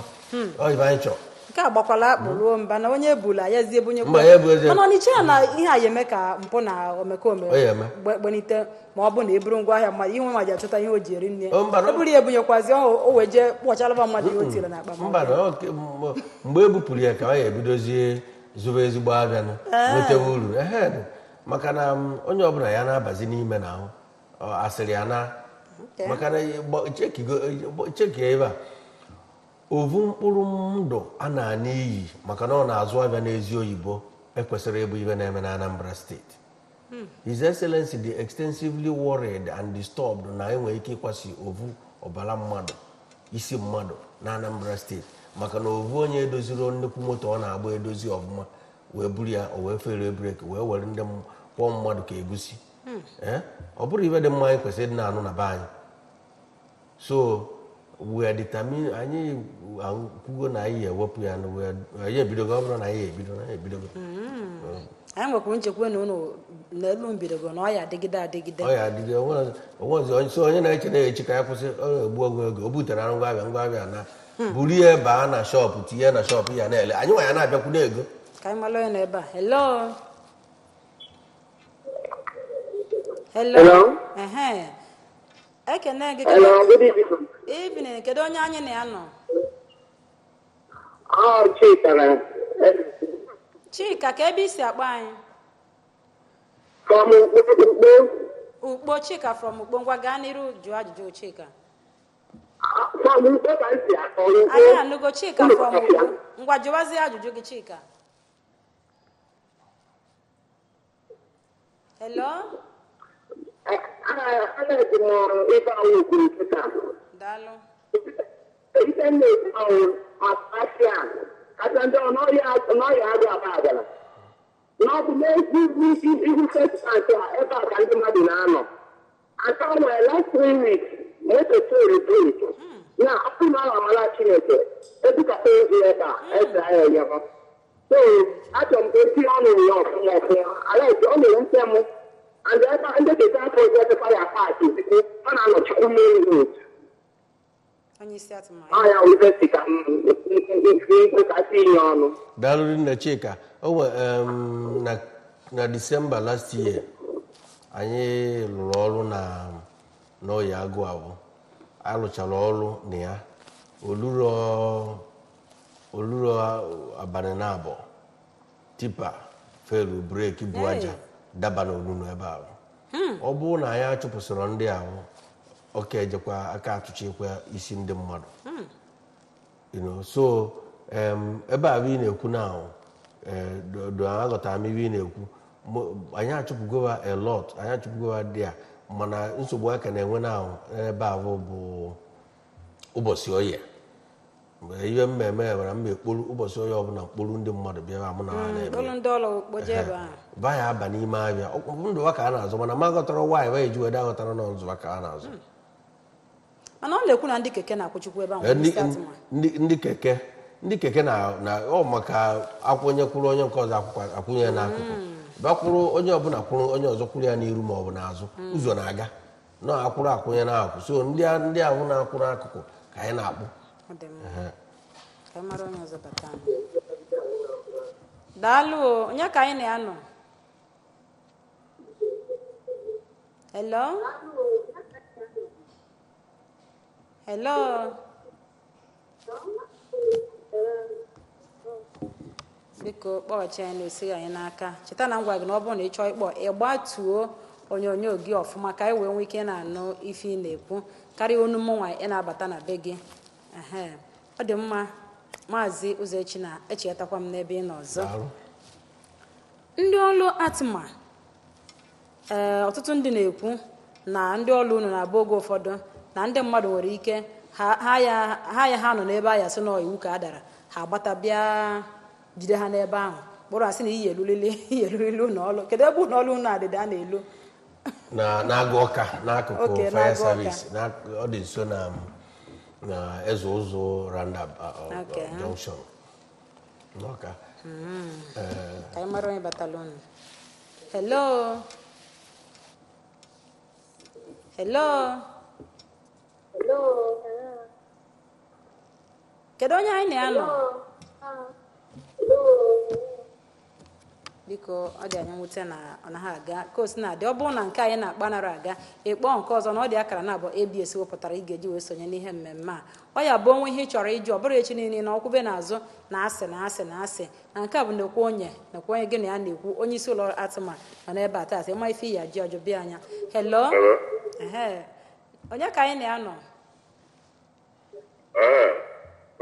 Speaker 2: Ọ ibe anyị chọrọ.
Speaker 1: Nke a gbakwala akpụ ruo mba na onye ebula ya zie ebunyekwa.
Speaker 2: Mba, ya ebu ezi.
Speaker 1: Mana ọnịcha na ihe a ya eme ka mpụ na omekome
Speaker 2: Ọ ya eme.
Speaker 1: gbenite ma ọ bụ na eburu ngwaahịa mmadụ inwe ma ji achọta ihe o ji eri nne.
Speaker 2: O, mba, na-
Speaker 1: Eburu ya ebunyekwazi o wee jee kpọchalaba mmadụ ihe o tinyere n'akpa ma ọ
Speaker 2: Mba, na mgbe e bupụrụ ya ka ọ ya ebidozie zụba ezigbo abịa nụ nwetawa uru ehe, maka na onye ọbụla ya na-abazi n'ime na ahụ ọ asịrị ya na maka na chekie ebe a ovu mkpụrụ ndụ a na-ana iyi maka na ọ na-azụ abịa n'ezi oyibo ekwesịrị ịbụ ibe na-eme na Anambra Steeti. His Excellency dị extensively worried and disturbed na enwere ike ịkwasị ovu ọbara mmadụ, isi mmadụ na Anambra Steeti, maka na ovu onye edoziri nnukwu moto ọ na-agba edozi ọfụma. Wee buru ya, o wee fere brake, wee were ndị kwụọ mmadụ ka egusi. Ee, ọ bụrụ ibe dị mma, anyị kwesịrị ịdị na-anụ na be anyị. So we are determined. Anyị kwugo na anyị ewepụ ya na anyị ebidogo. Ọ bụrụ na anyị ebido, na anyị ebidogo.
Speaker 1: Anyị nwekwuru nchekwa na unu n'elu mbidogo na ọ ya adịgide adịgide.
Speaker 2: Ọ ya adịgide. Onwezi onye so onye na-eche na echi ka ya kwụsị. Ọ na-egbu oge oge o butere arụ ngwa ahịa, ngwa ahịa na buru ya baa na shop, tinye na shop ya, na-ele anyị nwa ya na-abịakwudo ego.
Speaker 1: Ka anyị malụ onye nọ ebe a. Hello, hello.
Speaker 4: Hello.
Speaker 1: Ehe, ekene gị.
Speaker 4: Hello, good evening.
Speaker 1: Evening. Kedu onye anyị na ya nọ?
Speaker 4: Oh, Chika na
Speaker 1: Chika, ka ebe isi akpọ anyị?
Speaker 4: From Ukpo.
Speaker 1: Ukpo. Chika from Ukpo, ngwa, gaa n'iru, jụọ ajụjụ, Chika.
Speaker 4: From Ukpo ka m si akpọ, Ukpo.
Speaker 1: Anyị anụgo. Chika from Ukpo, ngwa, jụwazie ajụjụ gị, Chika. Hello.
Speaker 4: Ana-eji m ife ahụ kwuru kịta.
Speaker 1: Daalụ.
Speaker 4: Ife m na-ekwu ahụ afịa kacha ndị n'ọhịa agụ aba agara n'ọbụ n'ezi n'isi ihu First Bank a, ebe a ka ndị mmadụ na-anọ aka nwere last 3 weeks moto fail brake na ọkụ na amala Chineke ebukata ozu ebe a eze ahịa yaba. So achọrọ m ka etinye ọnụ ya ọfụma ọfụma. Alaiki ọ na-ewute m, and ebe ndị keke afọ ọzọ ebe ya park zikwu ọ na-anọchikwu main road.
Speaker 1: Onye isi atụmatụ.
Speaker 4: Ọ ya wụ ife si ka m kasị inye ọnụ.
Speaker 2: Daalụ nne, Chika. O nwe na Disemba last year, anyị lụrụ ọrụ na n'ọya agụ abụ alụchara ọrụ na ya oluro abalị na abụọ, tipper fail brake, bu aja daba n'olulu ebe ahụ. Ọ bụrụ na anyị achụpụsịrị ndị ahụ, ọka ejekwa aka atụchikwa isi ndị mmadụ. So ebe a bụ ị na-ekwu na do aghọtara m ibe ị na-ekwu. Anyị achụpụgowa a lot, anyị achụpụgowa dị a, mana nsogbu aka na-enwe na ahụ ebe ahụ bụ ụbọchị oye. Mgbe ihe mmemme ya nwere mma ekpolu ụbọchị oye ọbụla, mkpolu ndị mmadụ bịara, mụ na ha na-eme.
Speaker 1: Olu ndị ọlụ kpoje ebe ahụ.
Speaker 2: Ba ya aba n'ime ahịa. Ndụwa ka a na-azụ, mana ma ghọtara nwaanyị ba eji wede aghọtara na nzụwa ka a na-azụ.
Speaker 1: Mana ọ na-ekwu na ndị keke na-akwụchikwu ebe ahụ. Onye
Speaker 2: ndị
Speaker 1: isi atụmatụ.
Speaker 2: ndị keke na ọ maka akwụnye kwụrụ onye nke ọzọ akwụkwọ akwụnye ya n'akụkụ, bakwụrụ onye ọbụla kwụrụ onye ọzọ kwụrụ ya n'iru ma ọ bụ n'azụ ụzọ na-aga na akwụrụ akwụnye n'akụkụ. So ndị ahụ na-akwụ n'akụkụ ka anyị na-akpụ.
Speaker 1: Ọ dị mma. Ka anyị mara onye ọzọ bata anyị. Daalụ o. Onye ka anyị na ya nọ? Hello, hello. Biko kpọghachi anyị na osighị anyị n'aka. Cheta na ngwa gị na ọ bụrụ na ị chọọ ịkpọ, ị gbatuo onyonyo gị ọfụma ka anyị wee nwee ike na-anụ ife ị na-ekwu karịa onu mụnwa ị na-abata na be gị. Ehe, ọ dị mma. Maazị Ụzọechi, na echetakwa m n'ebe ị nọ ọzọ.
Speaker 2: Daalụ.
Speaker 1: Ndị ọlụ atụma, ee, ọtụtụ ndị na-ekwu na ndị ọlụ unu na-abụ oge ụfọdụ na ndị mmadụ nwere ike ha ya ha nọ n'ebe ahịa sị na iwu ka a dara, ha agbata bịa jide ha n'ebe ahụ, kpụrụ asị na iyi elulili, iyi elulili ụlọ ọlụ. Kedu ebe ụlọ ọlụ unu adịdị a na-elu?
Speaker 2: Na na-agụ ọka n'akụkụ
Speaker 1: Okay,
Speaker 2: fire
Speaker 1: na-agụ ọka.
Speaker 2: service. Ọ dị nso na eze ụzọ roundabout junction n'Ọka.
Speaker 1: Ka anyị mara onye batala unu. Hello, hello. Kedu onye anyị na ya nọ? Biko, ọ dị anyị mwute na ọ naghị aga. Ka o si na-adị, ọ bụrụ na nke anyị na-akpa nara aga, ịkpọọ nke ọzọ na ọ dị akara na abụọ ABS wepụtara ị ga-eji wee sonye n'ihe mmemme a. Ọ ya bụ onwe ihe ị chọrọ ịjụ, ọ bụrụ echi niile na ọkwụbe n'azụ na asị na asị na asị na nke a bụ nekwa onye nekwa onye gị na ya na-ekwu. Onye isi ụlọ ọrụ atụma nọ n'ebe a taata. Ịma ife iyi ji ọjụ bịa anya. Hello.
Speaker 3: Hello?
Speaker 1: Ehe, onye ka anyị na ya nọ?
Speaker 3: Ee,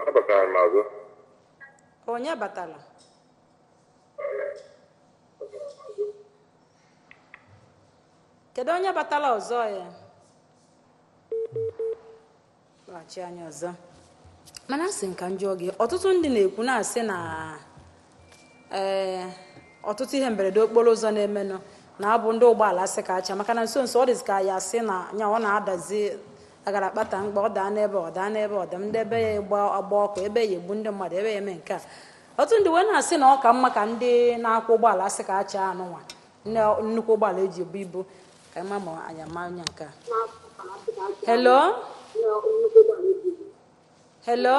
Speaker 3: abatara m azụ.
Speaker 1: Onye batara? Kedu onye batara ọzọ? Ya kpọghachi anyị ọzọ. Mana asị nka njụọ gị, ọtụtụ ndị na-ekwu na-asị na Ee, ọtụtụ ihe mberede okporo ụzọ na-emenụ na-abụ ndị ụgbọala sị ka acha, maka na nso nso ọ dịzị ka ya sị na nya ọ na-adazi agara akpata mkpa, ọ daa n'ebe, ọ daa n'ebe, ọ daa ndị ebe ya gba agba ọkụ, ebe ya egbu ndị mmadụ, ebe ya eme nke a. Ọtụtụ ndị wee na-asị na ọ ka mma ka ndị na-akwụ ụgbọala sị ka acha anụnwa nnukwu ụgbọala eji ebu ibu ka ịma ma anyị ama onye nke a. Hello, hello.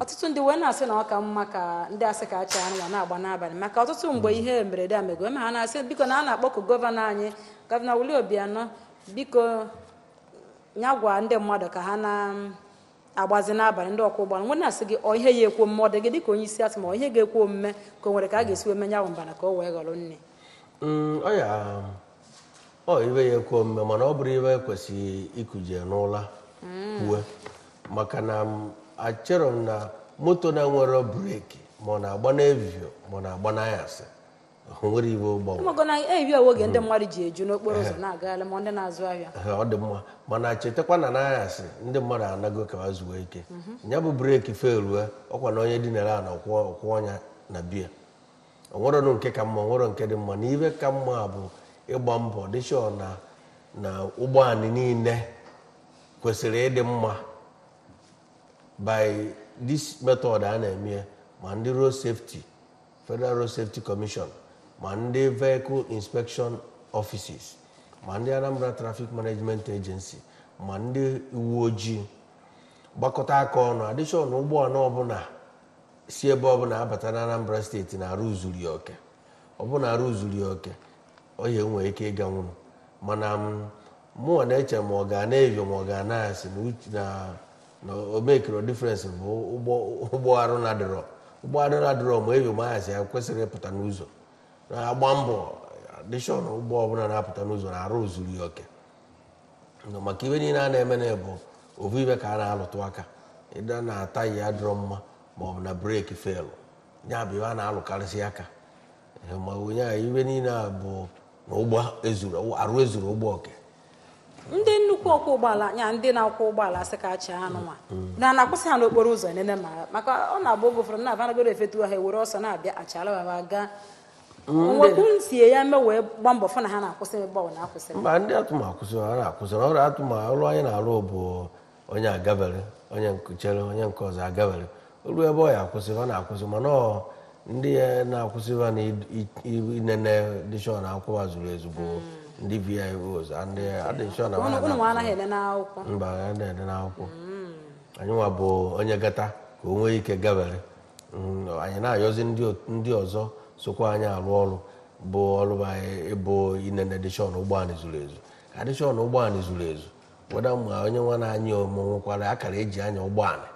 Speaker 1: Ọtụtụ ndị wee na-asị na ọ ka mma ka ndị asị ka acha anụnwa na-agba n'abalị, maka ọtụtụ mgbe ihe mberede a mego eme, ha na-asị biko na a na-akpọku gọvanọ anyị, Gọvanọ Willie Obianọ, biko ya gwa ndị mmadụ ka ha na-agbazi n'abalị, ndị ọkwọ ụgbọala. Nwe na-asị gị, ọ ihe ya ekwo omume, ọ dị gị dịka onye isi atụ, ma ọ ihe ga-ekwe omume ka o nwere ka a ga-esi wee menye ahụ mbana ka o wee ghọrọ nne?
Speaker 2: Ọ ya ọ ibe ya ekwe omume, mana ọ bụrụ ibe ekwesịghị ikuje n'ụla kwue, maka na achọrọ m na moto na-enwero breki, ma ọ na-agba n'evio ma ọ na-agba n'anyasị, o nwere ibe ụgbọ.
Speaker 1: Ụmụgo na ebi oge ndị mmadụ ji eju n'okporo ụzọ na-agagharị, ma ndị na-azụ ahịa.
Speaker 2: Ọ dị mma, mana chetakwa na n'anyasị ndị mmadụ anago ka ha zuo ike, ya bụ breki felue, ọkwa na onye dinara ana kwụọ ọnya na biya. O nwere nke ka mma, o nwere nke dị mma na ibe ka mma bụ ịgba mbọ dị sure na ụgbọala niile kwesịrị ịdị mma by this method a na-eme, ma ndị road safety, Federal Road Safety Commission, ma ndị vehicle inspection offices, ma ndị Anambra Traffic Management Agency, ma ndị uwe ojii gbakọta aka ọnụ adịshọn na ụgbọala ọbụla si ebe ọbụla abata na Anambra Steeti na-arụ zuru ya oke. Ọbụna arụ zuru ya oke, ohe nwere ike ịga nwụrụ, mana mụnwa na-eche ma ọ ga na-evio ma ọ ga na-asị na na o mekiro difference bụ ụgbọ arụ na adịrọ, ụgbọ arụ na adịrọ, ma evio ma anyasị ya kwesịrị ịpụta n'ụzọ na-agba mbọ adịshọn ụgbọ ọbụla na-apụta n'ụzọ na arụ zuru ya oke. Maka ibe niile a na-eme na bụ ofu ibe ka a na-alụtụ aka, ịda na-ata ya adịrọ mma, ma ọ bụ na breki felụ, ya bụ ibe a na-alụkarịsị aka. Ma onye a ibe niile a bụ na ụgbọ ezuru arụ ezuru ụgbọ oke.
Speaker 1: Ndị nnukwu ọkwọ ụgbọala nya, ndị na-akwọ ụgbọala sị ka achị anụnwa na na-akwụsị ha n'okporo ụzọ nene, ma maka ọ na-agba oge ụfọdụ na-abanagoro efetu ha ewere ọsọ na-abịa achala ha gaa nwekwu nsie ya eme wee gbaa mbọ fụ na ha na-akwụsị ebe ọ na-akwụsị.
Speaker 2: Mba, ndị atụma akwụsị, ha na-akwụsị ọrụ atụma. Ọrụ anyị na-arụ bụ onye agabere, onye chere onye nke ọzọ agabere, olu ebe ọ ya akwụsị, ọ na-akwụsị. Mana ọ ndị na-akwụsịba na inene dishọn akwụwa zuru ezu bụ ndị VIOs ndị adịshọn.
Speaker 1: Unu nwa anaghị ene n'akwụkwọ?
Speaker 2: Mba, anyị na-ede n'akwụkwọ. Anyị nwa bụ onye gata ka o nwee ike gabere. Anyị na-ayọzi ndị ọzọ sokwa anyị arụ ọrụ, bụ ọrụ anyị ịbụ inene dishọn ụgbọala zuru ezu, ka dishọn ụgbọala zuru ezu, weda ma onye nwa na-anya ọmụ nwekwara akara eji anya ụgbọala,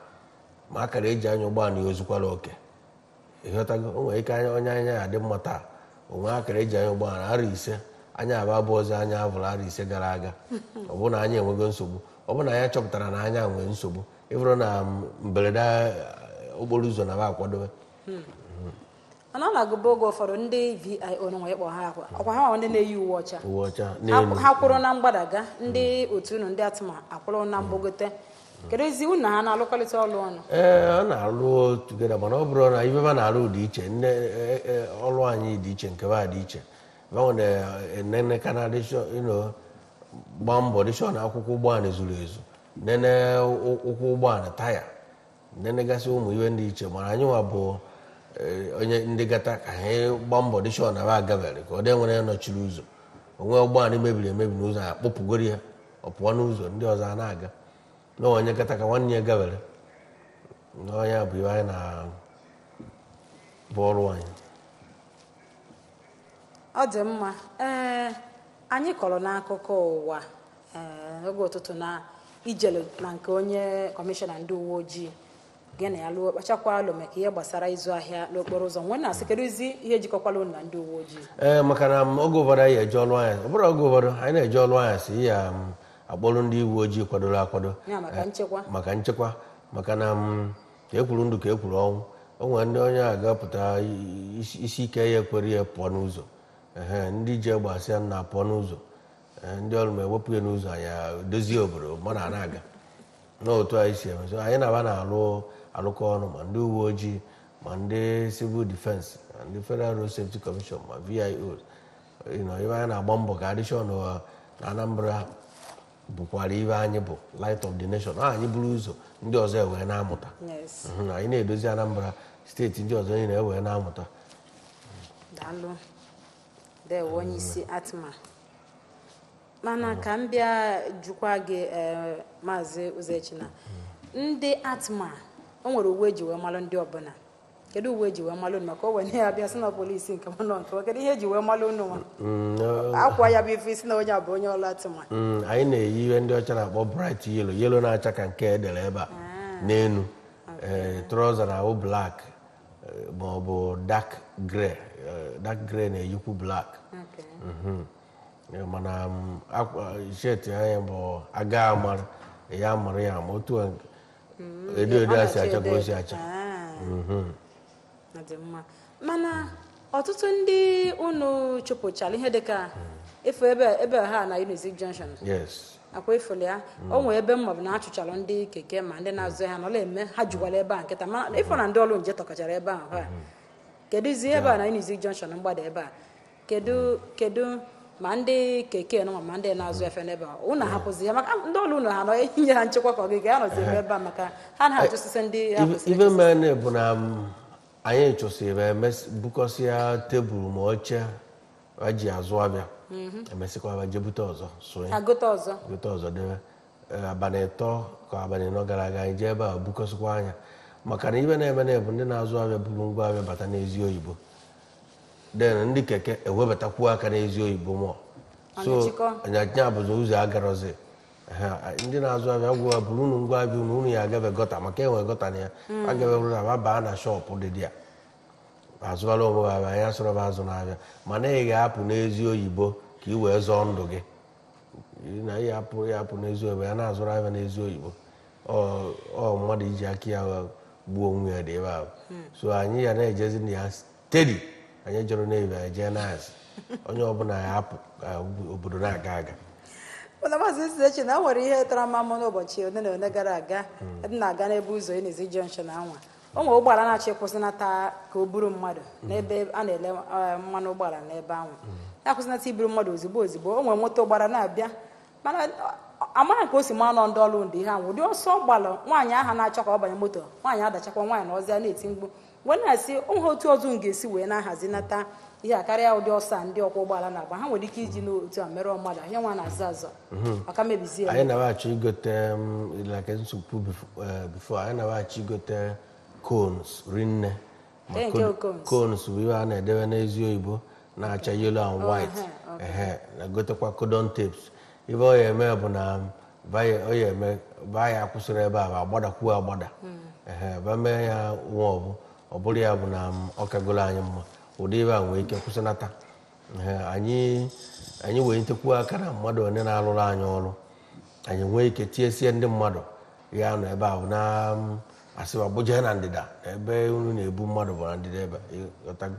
Speaker 2: ma akara eji anya ụgbọala ya ozukwara oke. Ịghọtago, o nwere ike anya onye anya ya adị mma taa, onwe akara eji anya ụgbọala arọ 5 anya aba abụ ọzọ anya avụrụ arọ 5 gara aga, ọ bụ na anya enwego nsogbu, ọ bụ na anya chọpụtara na anya nwee nsogbu, ịbụrụ na mberede okporo ụzọ na ba akwadobe.
Speaker 1: Mana ọ na-agụba oge ụfọdụ ndị VIO nwa ịkpọ ha akwa ọkwa ha nwa ndị na-eyi uwe ọcha.
Speaker 2: Uwe ọcha n'elu.
Speaker 1: Ha kwụrụ na mgbadaga, ndị otu unu ndị atụma akwụrụ na mgbogote. Kedu ezi unu na ha na-alụkọlịta ọlụ ọnụ?
Speaker 2: Ee, ọ na-alụ together, mana ọ bụrụ na ibe ba na-alụ dị iche, nne ọrụ anyị dị iche, nke ba dị iche. Banwe na-enene kana gbaa mbọ dịshọ na akwụkwọ ụgbọala zuru ezu, nene ụkwụ ụgbọala, taya, nenegasị ụmụ ihe ndị iche. Mana anyị nwa bụ onye ndị gata ka anyị gbaa mbọ dịshọ na ba agabere ka ọ dị nwere nọchiri ụzọ, onwe ụgbọala mebiri emebi n'ụzọ, a kpọpụgoro ya, ọ pụọ n'ụzọ, ndị ọzọ a na-aga na onye gata ka nwanne ya gabere. N'ọnya bụ ihe anyị na bụ ọrụ anyị.
Speaker 1: Ọ dị mma. Ee, anyị kọrọ n'akụkọ ụwa ee oge ụtụtụ na ijele na nke onye kọmishọna ndị uwe ojii gị na ya lụọ kpachakwa alụ maka ihe gbasara ịzụ ahịa n'okporo ụzọ, nwee na-asị kedụzi ihe jikọkwala unu na ndị uwe ojii?
Speaker 2: Ee, maka na oge ụfọdụ anyị eje ọrụ anyị, ọ bụrụ oge ụfọdụ anyị na-eje ọrụ anyị si ya akpọrọ ndị uwe ojii kwadoro akwado.
Speaker 1: Ya maka nchekwa.
Speaker 2: Maka nchekwa, maka na ka ekwuru ndụ ka ekwuru ọnwụ. O nwere ndị onye a ga-apụta isi ike ya ekwere ya pụọ n'ụzọ, ehe ndị ji egbe asị ya na pụọ n'ụzọ, ndị ọrụ ma ewepụ ya n'ụzọ, anyị dozie obodo mmadụ a na-aga. N'otu anyị si eme, so anyị na-aba na-alụ alụkọ ọrụ, ma ndị uwe ojii, ma ndị civil defense, ma ndị Federal Road Safety Commission, ma VIOs. Ebe anyị na-agba mbọ ka adịshọn na Anambra bụkwara ibe anyị bụ light of the nation. Ọ anyị buru ụzọ, ndị ọzọ ewee na-amụta. Anyị na-edozi Anambra Steeti, ndị ọzọ niile ewee na-amụta.
Speaker 1: Daalụ, dewo, onye isi ATMA. Mana ka m bịa jụkwa gị, Maazị Ụzọechina, ndị ATMA, o nwere uwe eji wee malụ ndị ọbụla. Kedu uwe eji wee malụ unu? Maka o wee ya bịa sị na polisi nke m nọ nke, kedu ihe eji wee malụ unu nwa? Akwa ya bụ ife isi na onye a bụ onye ọrụ ATMA.
Speaker 2: Anyị na-eyi ihe ndị ọcha na-akpọ bright yellow, yellow na-acha ka nke edere ebe a n'enu. Ee, trouser na-awụ black, ma ọ bụ dark grey. Dark grey na-eyikwu black. Mana akwa shirt anyị bụ aga amara ya, amara ya ma otu a edo edo a si acha ka o si acha.
Speaker 1: Ọ dị mma, mana ọtụtụ ndị unu chụpụchara ihe dịka efu ebe ha na Unizik Junction.
Speaker 2: Yes.
Speaker 1: Akwa ifuli ya, o nwee ebe mma bụ na achụchalụ ndị keke ma ndị na-azụ ha nọla eme ha jukwara ebe a nkịta, mana ịfụ na ndị ọrụ nje tọkọchara ebe ahụ ha. Kedụzi ebe a na Unizik Junction mgbada ebe a? Kedu ma ndị keke nọ ma ndị na-azụ efe n'ebe a, unu hapụzi ya maka ndị ọrụ unu ha nọ inye ha nchekwa ka ọ gị ga nọzi ebe a maka ha na-achụsịsị ndị ha kwesịrị
Speaker 2: Ife
Speaker 1: ịchụsịsị?
Speaker 2: Mere bụ na anyị chụsịrị bukọsịa tebụl ma oche ha ji azụ abịa, emesịkwa abịa jee bute ọzọ sonye.
Speaker 1: Ha gote ọzọ.
Speaker 2: Gote ọzọ debe. Abalị 3 ka abalị 4 gara aga, anyị jee ebe a bukọsịkwa anya, maka na ibe na-eme na bụ ndị na-azụ abịa buru ngwa abịa bata n'ezi oyibo, then ndị keke ewebatakwuo aka n'ezi oyibo mụọ.
Speaker 1: Ọ
Speaker 2: So
Speaker 1: na-echikọ?
Speaker 2: anya bụzi ụzọ agarọzi. Ehe, ndị na-azụ abịa gwụ buru unu ngwa abịa unu, unu ya agabe gutter, maka enwe gutter na ya agabewuru na ba baa na shop dị dị ya azụbara onwe ha abịa. Anyị asọrọ m azụ na-abịa, mana ị ga-apụ n'ezi oyibo ka ị wee zọọ ndụ gị. Na ị apụ ya apụ n'ezi oyibo ya na-azụrụ abịa n'ezi oyibo, ọ mmadụ iji aka ya gbuo onwe ya dị ebe ahụ. So anyị ya na-ejezi na ya steady, anyị jụrụ n'ebe anyị jee na-azị onye ọbụla ya apụ ka obodo na-aga aga.
Speaker 1: Mana Maazị Ụzọechi, na o nwere ihe tara m amụ n'ụbọchị ole na ole gara aga. Ebe m na-aga n'ebe ụzọ Unizik Junction anwa, o nwere ụgbọala na-achọ ịkwụsịnata ka o buru mmadụ n'ebe a na-ele mmanụ ụgbọala n'ebe ahụ, na-akwụsịnata iburu mmadụ. Ozugbo ozugbo o nwere moto gbara na-abịa, mana amaghị ka o si maa nọ ndị ọrụ ndị ihe ahụ ụdị ọsọ gbalụ nwaanyị ahụ na-achọ ka ọ banye moto. Nwaanyị adachakwa, nwaanyị na ọzọ ya na-eti mkpu wee na-asị onwe otu ọzọ m ga-esi wee na-ahazinata ihe a karịa ụdị ọsọ a ndị ọkwọ ụgbọala na-agba. Ha nwere ike iji n'otu a merụọ mmadụ ahịa nwa na-azọ azọ maka mebizie ya.
Speaker 2: Anyị na-achọ igote like nsogbu before, anyị na-achọ igote cones rinne ma.
Speaker 1: Ee, nke cones.
Speaker 2: Cones bụ ihe a na-edebe n'ezi oyibo na-acha yellow and white.
Speaker 1: Ehe,
Speaker 2: Ehe, na gotekwa cordon tapes. Ife ọ ya eme bụ na ọ ya eme ba ya akwụsịrị ebe a bụ agbadakwuo agbada. Ehe, ba mee ya nwa ọbụ ọ bụrụ ya bụ na ọ kagolo anyị mma ụdị ebe a nwee ike kwụsịnata. Ehe, anyị wee ntekwuo aka na mmadụ onye na-arụrụ anyị ọrụ, anyị nwee ike tiesie ndị mmadụ ya nọ ebe a bụ na asịba gbujee na ndịda na ebe unu na-ebu mmadụ bụ na ndịda ebe ịghọtago?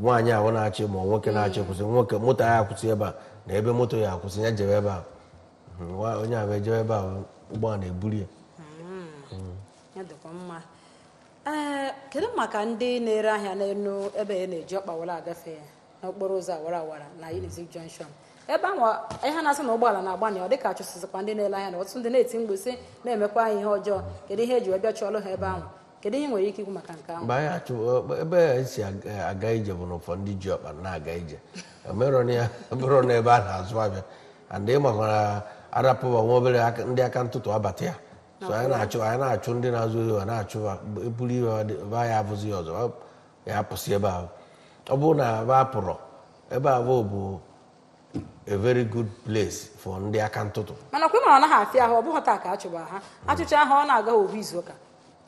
Speaker 2: Nwaanyị ahụ na-achị ma ọ nwoke na-achị kwụsị, nwoke moto ya akwụsị ebe a na ebe moto ya akwụsị, ya jebe ebe a. Onye ahụ ejebe ebe a, ụgbọala eburu ya.
Speaker 1: Ya dịkwa mma. Ee, kedu maka ndị na-ere ahịa n'elu ebe ya na-eji ọkpa were agafe n'okporo ụzọ awara awara na Unizik Junction ebe ahụ? Ihe na-asị na ụgbọala na-agba na ọ dịka achụsịsịkwa ndị na-ele ahịa, na ọtụtụ ndị na-eti mkpu sị na-emekwa anyị ihe ọjọọ. Kedu ihe eji wee bịa chụọlụ ha ebe ahụ? Kedu ihe ị nwere ike ikwu maka nke ahụ?
Speaker 2: Mgbe anyị achụ ebe a si aga ije bụ na ụfọdụ ndị ji ọkpa na-aga ije emerọ na ya bụrụ na ebe a na-azụ abịa and ị makwara arapụba nwa obere ndị aka ntụtụ abata ya. So anyị na-achụ ndị na-azụ ewu a na-achụ ha, eburu iwe ha ba ya abụzi ya ọzọ ya apụsị ebe ahụ. Ọ bụrụ na ebe a pụrụ ebe ahụ bụ a very good place for ndị aka ntụtụ.
Speaker 1: Mana kwa ịmara ọ naghị afịa ahụ, ọ bụghị taa ka a chụba ha. Achụcha ha, ọ na-aga ohu izu ụka,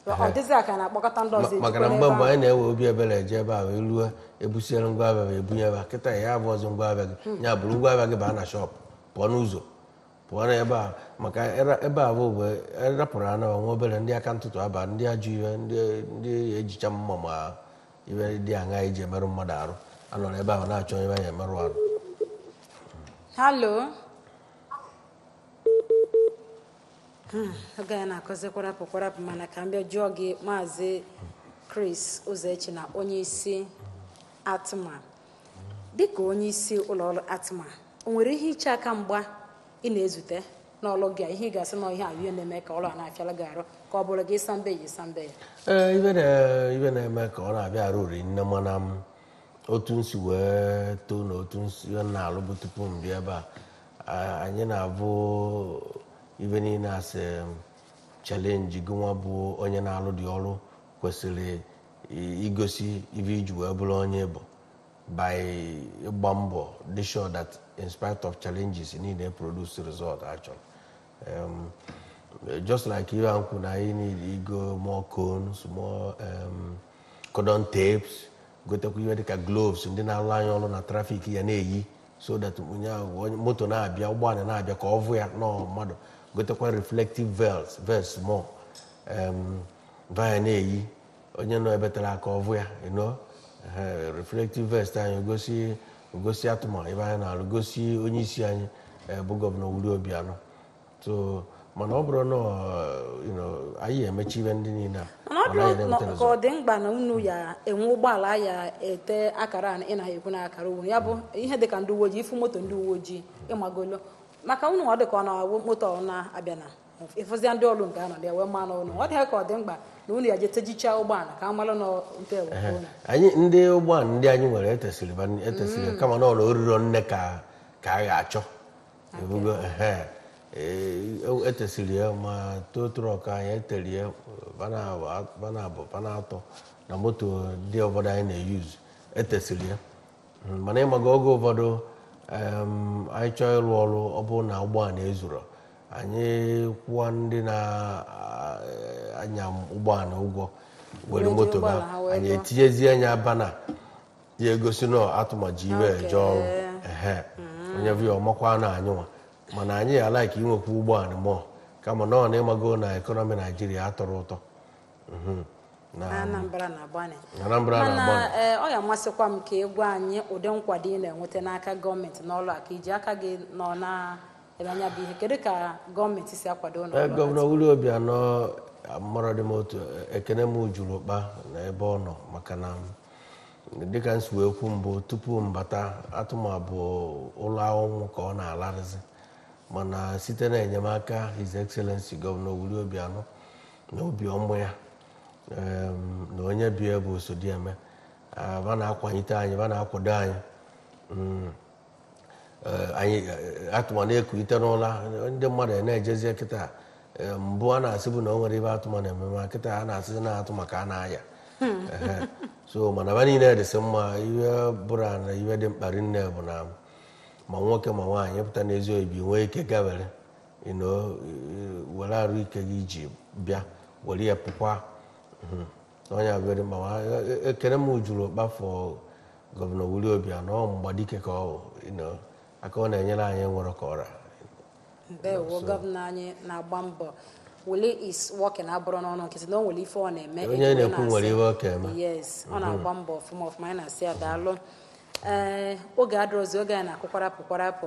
Speaker 1: ọ dịzị ka na-akpọkọta ndị ọzọ
Speaker 2: maka na
Speaker 1: ejikwa
Speaker 2: mgbe
Speaker 1: n'ebe
Speaker 2: mgbe
Speaker 1: ahụ.
Speaker 2: Anyị na-ewe obi ebere eje ebe ahụ elue ebusiere ngwa abịa ma ebunye ebe a kịta ya abụ ọzọ ngwa abịa gị ya bụrụ ngwa abịa gị baa na shop, pụọ n'ụzọ, pụọ n'ebe a, maka ebe a bụ erapụrụ anụ nwa obere ndị aka ntụtụ aba, ndị ajọ ihe, ndị ejicha mma ma ibe dị aṅa iji emerụ mmadụ arụ anọ n'ebe ahụ na-achọ ebe anyị emerụ arụ.
Speaker 1: Hello. Oge anyị na-akụzi kwarapụ kwarapụ, mana ka m bịa jụọ gị, Maazị Chris Ụzọechi, na onye isi ATMA, dịka onye isi ụlọọrụ ATMA, o nwere ihe iche aka mgba ị na-ezute n'ọlụ gị a, ihe ị ga-asị na ihe a bụ ihe na-eme ka ọrụ a na-afịala gị arụ, ka ọ bụrụ gị ịsa mbe ya ịsa mbe ya?
Speaker 2: Ee, ibe na-eme ka ọ na-abịa arụ uri nne, mana m otu nsi wee too na otu nsi ihe m na-alụbụ tupu m bịa ebe a, anyị na-abụ ibe niile asị challenge. Gị nwa bụ onye na-alụ dị ọrụ kwesịrị igosi ibe iji wee bụrụ onye bụ by ịgba mbọ dị sure that in spite of challenges niile, produce result achọrọ. Just like ihe a nkwu na anyị need igo more cones, more cordon tapes, gotekwa ihe dịka gloves ndị na-alụ anyị ọrụ na traffic ya na-eyi, so that onye ahụ, onye moto na-abịa, ụgbọala na-abịa, ka ọ vụ ya nọọ mmadụ. Gotekwa reflective vests more, vaya na-eyi, onye nọ ebe tere aka ọ vụ ya. Reflective vest anyị gosi ATMA ebe anyị na-alụ, gosi onye isi anyị, bụ Gọvanọ Willie Obianọ. So mana ọ bụrụ na anyị emechi ibe ndị niile a,
Speaker 1: Mana ọ
Speaker 2: mana anyị
Speaker 1: bụrụ
Speaker 2: na-enweta
Speaker 1: ka
Speaker 2: result.
Speaker 1: ọ dị mkpa na unu ya enwe ụgbọala ya ete akara a ị naghị ekwu na akara unu ya bụ ihe dịka ndị uwe ojii, ifu moto ndị uwe ojii ịmagolo maka unu, ọ dị ka ọ na-awụ moto ọ na-abịa na ịfụzia ndị ọrụ nke a nọ ya wee maa n'ụlọ, ọ dị ka ọ dị mkpa na unu ya je tejichaa ụgbọala ka amalụ na nke bụ nke unu.
Speaker 2: Anyị ndị ụgbọala ndị anyị nwere etesịrị etesịrị, kama na ọ na oriro nne ka a ga-achọ ebugo. Ehe. Ee, etesịrị ya, ma tow truck anyị etere ya, vana abụọ, vana atọ, na moto ndị ụfọdụ anyị na-eyuzu etesịrị ya. Mana ịmaga oge ụfọdụ, anyị chọọ ịrụ ọrụ, ọ bụrụ na ụgbọala ezuro, anyị kwụọ ndị na-anya ụgbọala ụgwọ were
Speaker 1: Were
Speaker 2: moto
Speaker 1: ụgbọala
Speaker 2: ha
Speaker 1: ha wee
Speaker 2: anyị
Speaker 1: lụọ.
Speaker 2: etinyezie anya bana ya egosi na ATMA ji ibe eje ọrụ. Ehe, onye vi ọmakwa na anyị nwa, mana anyị ya like inwekwa ụgbọala mụọ, kama na ọ na ịmago na economy Naijiria atọrọ ụtọ. Na
Speaker 1: Anambra na-agbanị.
Speaker 2: Anambra
Speaker 1: Mana
Speaker 2: na-agbanị.
Speaker 1: ee, ọ ya amasịkwa m ka ị gwa anyị ụdị nkwado ị na-enweta n'aka gọọmenti n'ọlụ a, ka iji aka gị nọ na ebe anya bụ ihe. Kedu ka gọọmenti si akwado ụlọ
Speaker 2: Ee,
Speaker 1: ọrụ?
Speaker 2: Gọvanọ Willie Obianọ mara dị m otu ekene m juru ụkpa na ebe ọ nọ, maka na dịka m si wee kwu mbụ tupu m bata, ATMA bụ ụlọ ọnwụ ka ọ na-alarịzi, mana site na enyemaka His Excellency Gọvanọ Willie Obianọ na obiọma ya, na onye bi bụ Osodieme, ba na-akwanyite anyị, ba na-akwado anyị. Anyị ATMA na-ekulite n'ụla, ndị mmadụ na-ejezie kịta. Mbụ a na-asị bụ na o nwere ebe ATMA na-eme, ma kịta a na-asị na ATMA ka a na-aya. Ehe. So mana ba niile dịsị mma. Ihe bụrụ na ihe dị mkpa rinne bụ na ma nwoke ma nwaanyị pụta n'ezi oyibi nwee ike gawere, were arụ ike gị iji bịa were ya pụkwa. Onye abịa dị mkpa. Ma ekene m juru ụkpafọ Gọvanọ Willie Obianọ, mgbadike ka ọ bụ, aka ọ na-enyere anyị nwere ka ọra.
Speaker 1: Ndewo, gọvanọ anyị na-agba mbọ. Willie is working abụrụ n'ọnụ nkịtị, na o nwere ife ọ na-eme.
Speaker 2: Onye
Speaker 1: eji wee
Speaker 2: na-ekwu
Speaker 1: na-asị.
Speaker 2: Nwere ihe ọ ka eme.
Speaker 1: Yes, ọ na-agba mbọ ọfụma ọfụma. Anyị na-asị ya daalụ. Ee, oge adịrọzi, oge anyị na-akụ kwarapụ kwarapụ,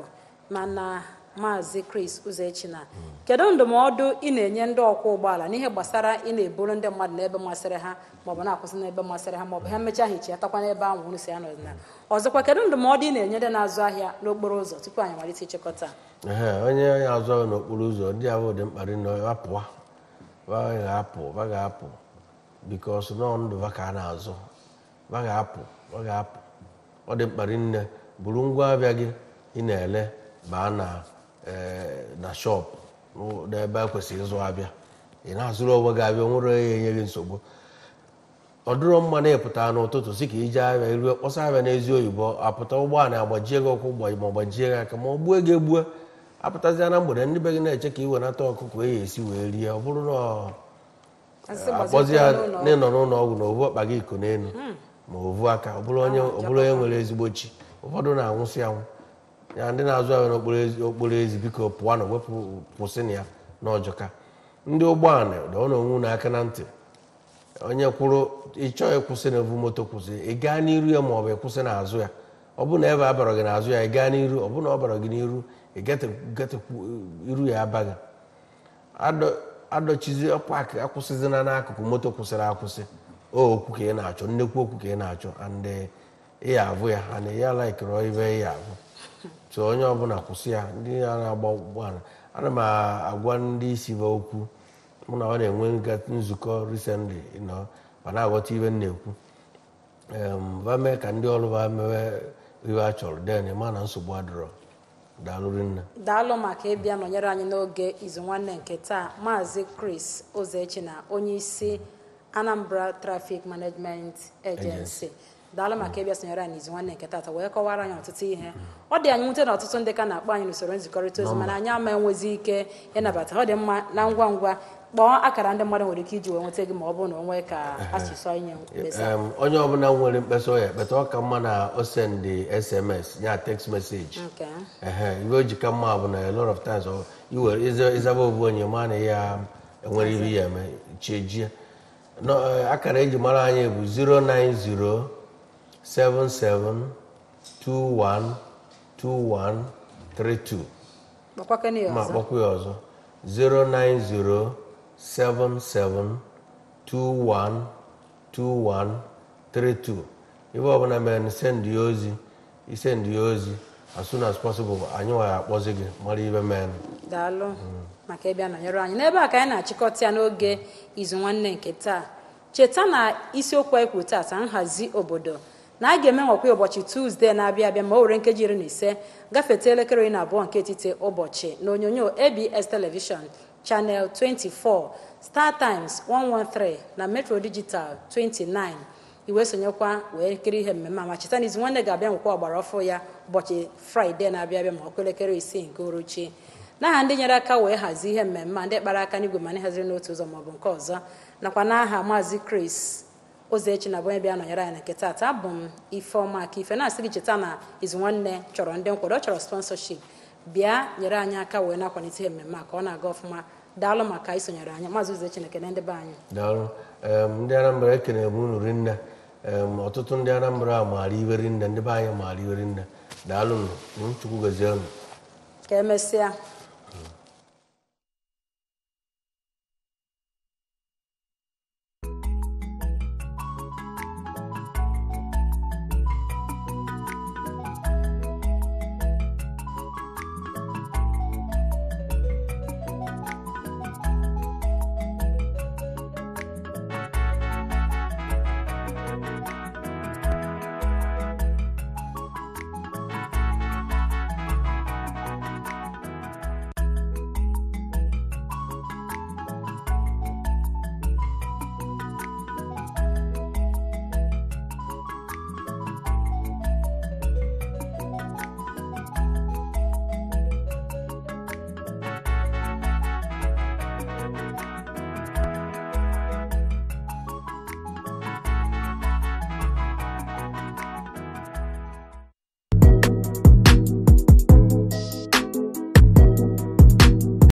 Speaker 1: mana Maazị Chris Ụzọechina, kedu ndụmọdụ ị na-enye ndị ọkwọ ụgbọala n'ihe gbasara ị na-eburu ndị mmadụ n'ebe masịrị ha, maọbụ na-akwụsị n'ebe masịrị ha, maọbụ ha mechaa ha ichetakwa n'ebe ahụ unu si anọ na? Ọzọkwa, kedu ndụmọdụ ị na-enye ndị na-azụ ahịa n'okporo ụzọ tupu anyị malite ịchịkọta?
Speaker 2: Ehe, onye na-azụ ahịa n'okporo ụzọ, ndị ahụ dị mkpa dị na apụa, va ga-apụ, va ga-apụ, because nọ ndụ va ka a na-azụ. Va ga-apụ, va ga-apụ. Ọ dị mkpa rinne, buru ngwa ahịa gị ị na-ele baa na shop n'ebe e kwesịrị ịzụ abịa, ị na-azụrụ onwe gị abịa, nwere onye enye gị nsogbu. Ọ dịrọ mma na ịpụta n'ụtụtụ si ka ije ahịa, iruo kpọsa ahịa n'ezi oyibo, apụta ụgbọala agbajie gị ụkwụ ma ọ gbajie gị aka, ma ọ gbuo gị egbue. Apụtazịa na mgbede, ndị be gị na-eche ka ị wenata ọkụkọ e esi wee rie, ọ bụrụ na
Speaker 1: Asị
Speaker 2: akpọzi ya
Speaker 1: gbazikwa n'ụlọ.
Speaker 2: N'ịnọ n'ụlọ ọgwụ na ovu ọkpa gị iko n'elu ma ovu aka, ọ bụrụ onye nwere ezigbo chi, ụfọdụ na-anwụsị anwụ ya. Ndị na-azụ ahịa n'okporo ezi, okporo ezi, biko pụọ na wepụ, kwụsị na ya n'ọjọka. Ndị ụgbọala, dọọ na onwe unu aka na ntị. Onye kwụrụ ịchọ ịkwụsị na evu moto, kwụsị, ị gaa n'iru ya ma ọ bụ ịkwụsị n'azụ ya. Ọ bụ na ebe a bara gị n'azụ ya, ị gaa n'iru. Ọ bụ na ọ bara gị n'iru, ị gatekwu iru ya abaghị. Adọchizi paakị, akwụsịzina n'akụkụ moto kwụsịrị akwụsị. O okwu ka ị na-achọ, nnekwu okwu ka ị na-achọ, and ị ya avụ ya and ya laikiri ibe ị ya avụ. So onye ọbụla kwụsị ya. Ndị ya na-agba ụgbọala, ana m agwa ndị isi bụ okwu, mụ na ọ na-enwe nzukọ recently, ma na-aghọta ibe m na-ekwu. Va mee ka ndị ọrụ va mewe ibe a chọrọ, then ma na nsogbu adịrọ. Daalụ rinne.
Speaker 1: Daalụ maka ịbịa nọnyere anyị n'oge Izu Nwanne nke taa, Maazị Chris Ụzọechi, na onye isi Anambra Traffic Management Agency. Daalụ maka ịbịa sonyere anyị n'Izu Nwanne nke taata wee kọwara anyị ọtụtụ ihe. Ọ dị anyị mwute na ọtụtụ ndị ka na-akpọ anyị n'usoro nzikọrịta ozi, mana anyị ama enwezi ike ịnabata. Ọ dị mma na ngwa ngwa kpọọ akara ndị mmadụ nwere ike iji wee nweta gị ma ọ bụrụ na o nwee ka asụsụ inye mkpesa.
Speaker 2: Onye ọbụla nwere mkpesa ọ ya ekpeta, ọ ka mma na o send SMS, ya text message. Ehe, iwe o ji ka mma bụ na a lot of times iwere ịzaba obu onye ma na ya enwere ihe ya eme chejie. No, akara eji mara anyị bụ 09077212132.
Speaker 1: Kpọkwakene ya
Speaker 2: Ma
Speaker 1: ọzọ.
Speaker 2: Kpọkwa ya ọzọ, 09077212132. Ibe ọbụla mere, send ya ozi, isend ya ozi as soon as possible, anyị nwa ya akpọzi gị mara ibe mere.
Speaker 1: Daalụ maka ịbịa nọnyere anyị n'ebe a ka anyị na-achịkọta ya n'oge Izu Nwanne nke taa. Cheta na isiokwu anyị kwuru taata, nhazi obodo, na a ga-eme nwekwa ụbọchị Tuzdee na-abịa abịa ma o were nkeji 15 gafete elekere 12 nke etiti ụbọchị na onyonyo ABS Television Channel 24, Star Times 113 na Metro Digital 29. Iwe sonyekwa wee kiri ihe mmemme a. Ma cheta na Izu Nwanne ga-abịa nwekwa ọgbara ọfụ ya ụbọchị Fraịde na-abịa abịa ma ọ kụ elekere 6 nke uhuruchi. N'aha ndị nyere aka wee hazie ihe mmemme a, ndị kpara aka n'igwe ma ndị haziri n'otu ụzọ maọbụ nke ọzọ, nakwa n'aha Maazị Chris Ụzọechi na bụ onye bịa nọnyere anyị na nke taata, abụ m Ifeọma aka ife na-asị gị cheta na Izu Nwanne chọrọ ndị nkwado, ọ chọrọ sponsorship. Bịa nyere anyị aka wee na-akwalite ihe mmemme a ka ọ na-aga ọfụma. Daalụ maka isonyere anyị, Maazị Ụzọechi, na ekene ndị be anyị.
Speaker 2: Daalụ. Ndị Anambra, ekene m unu rinne. Ọtụtụ ndị Anambra maara iwe rinne, ndị be anyị maara iwe rinne. Daalụ nụ. Chukwu gozie unu.
Speaker 1: Ka emesịa.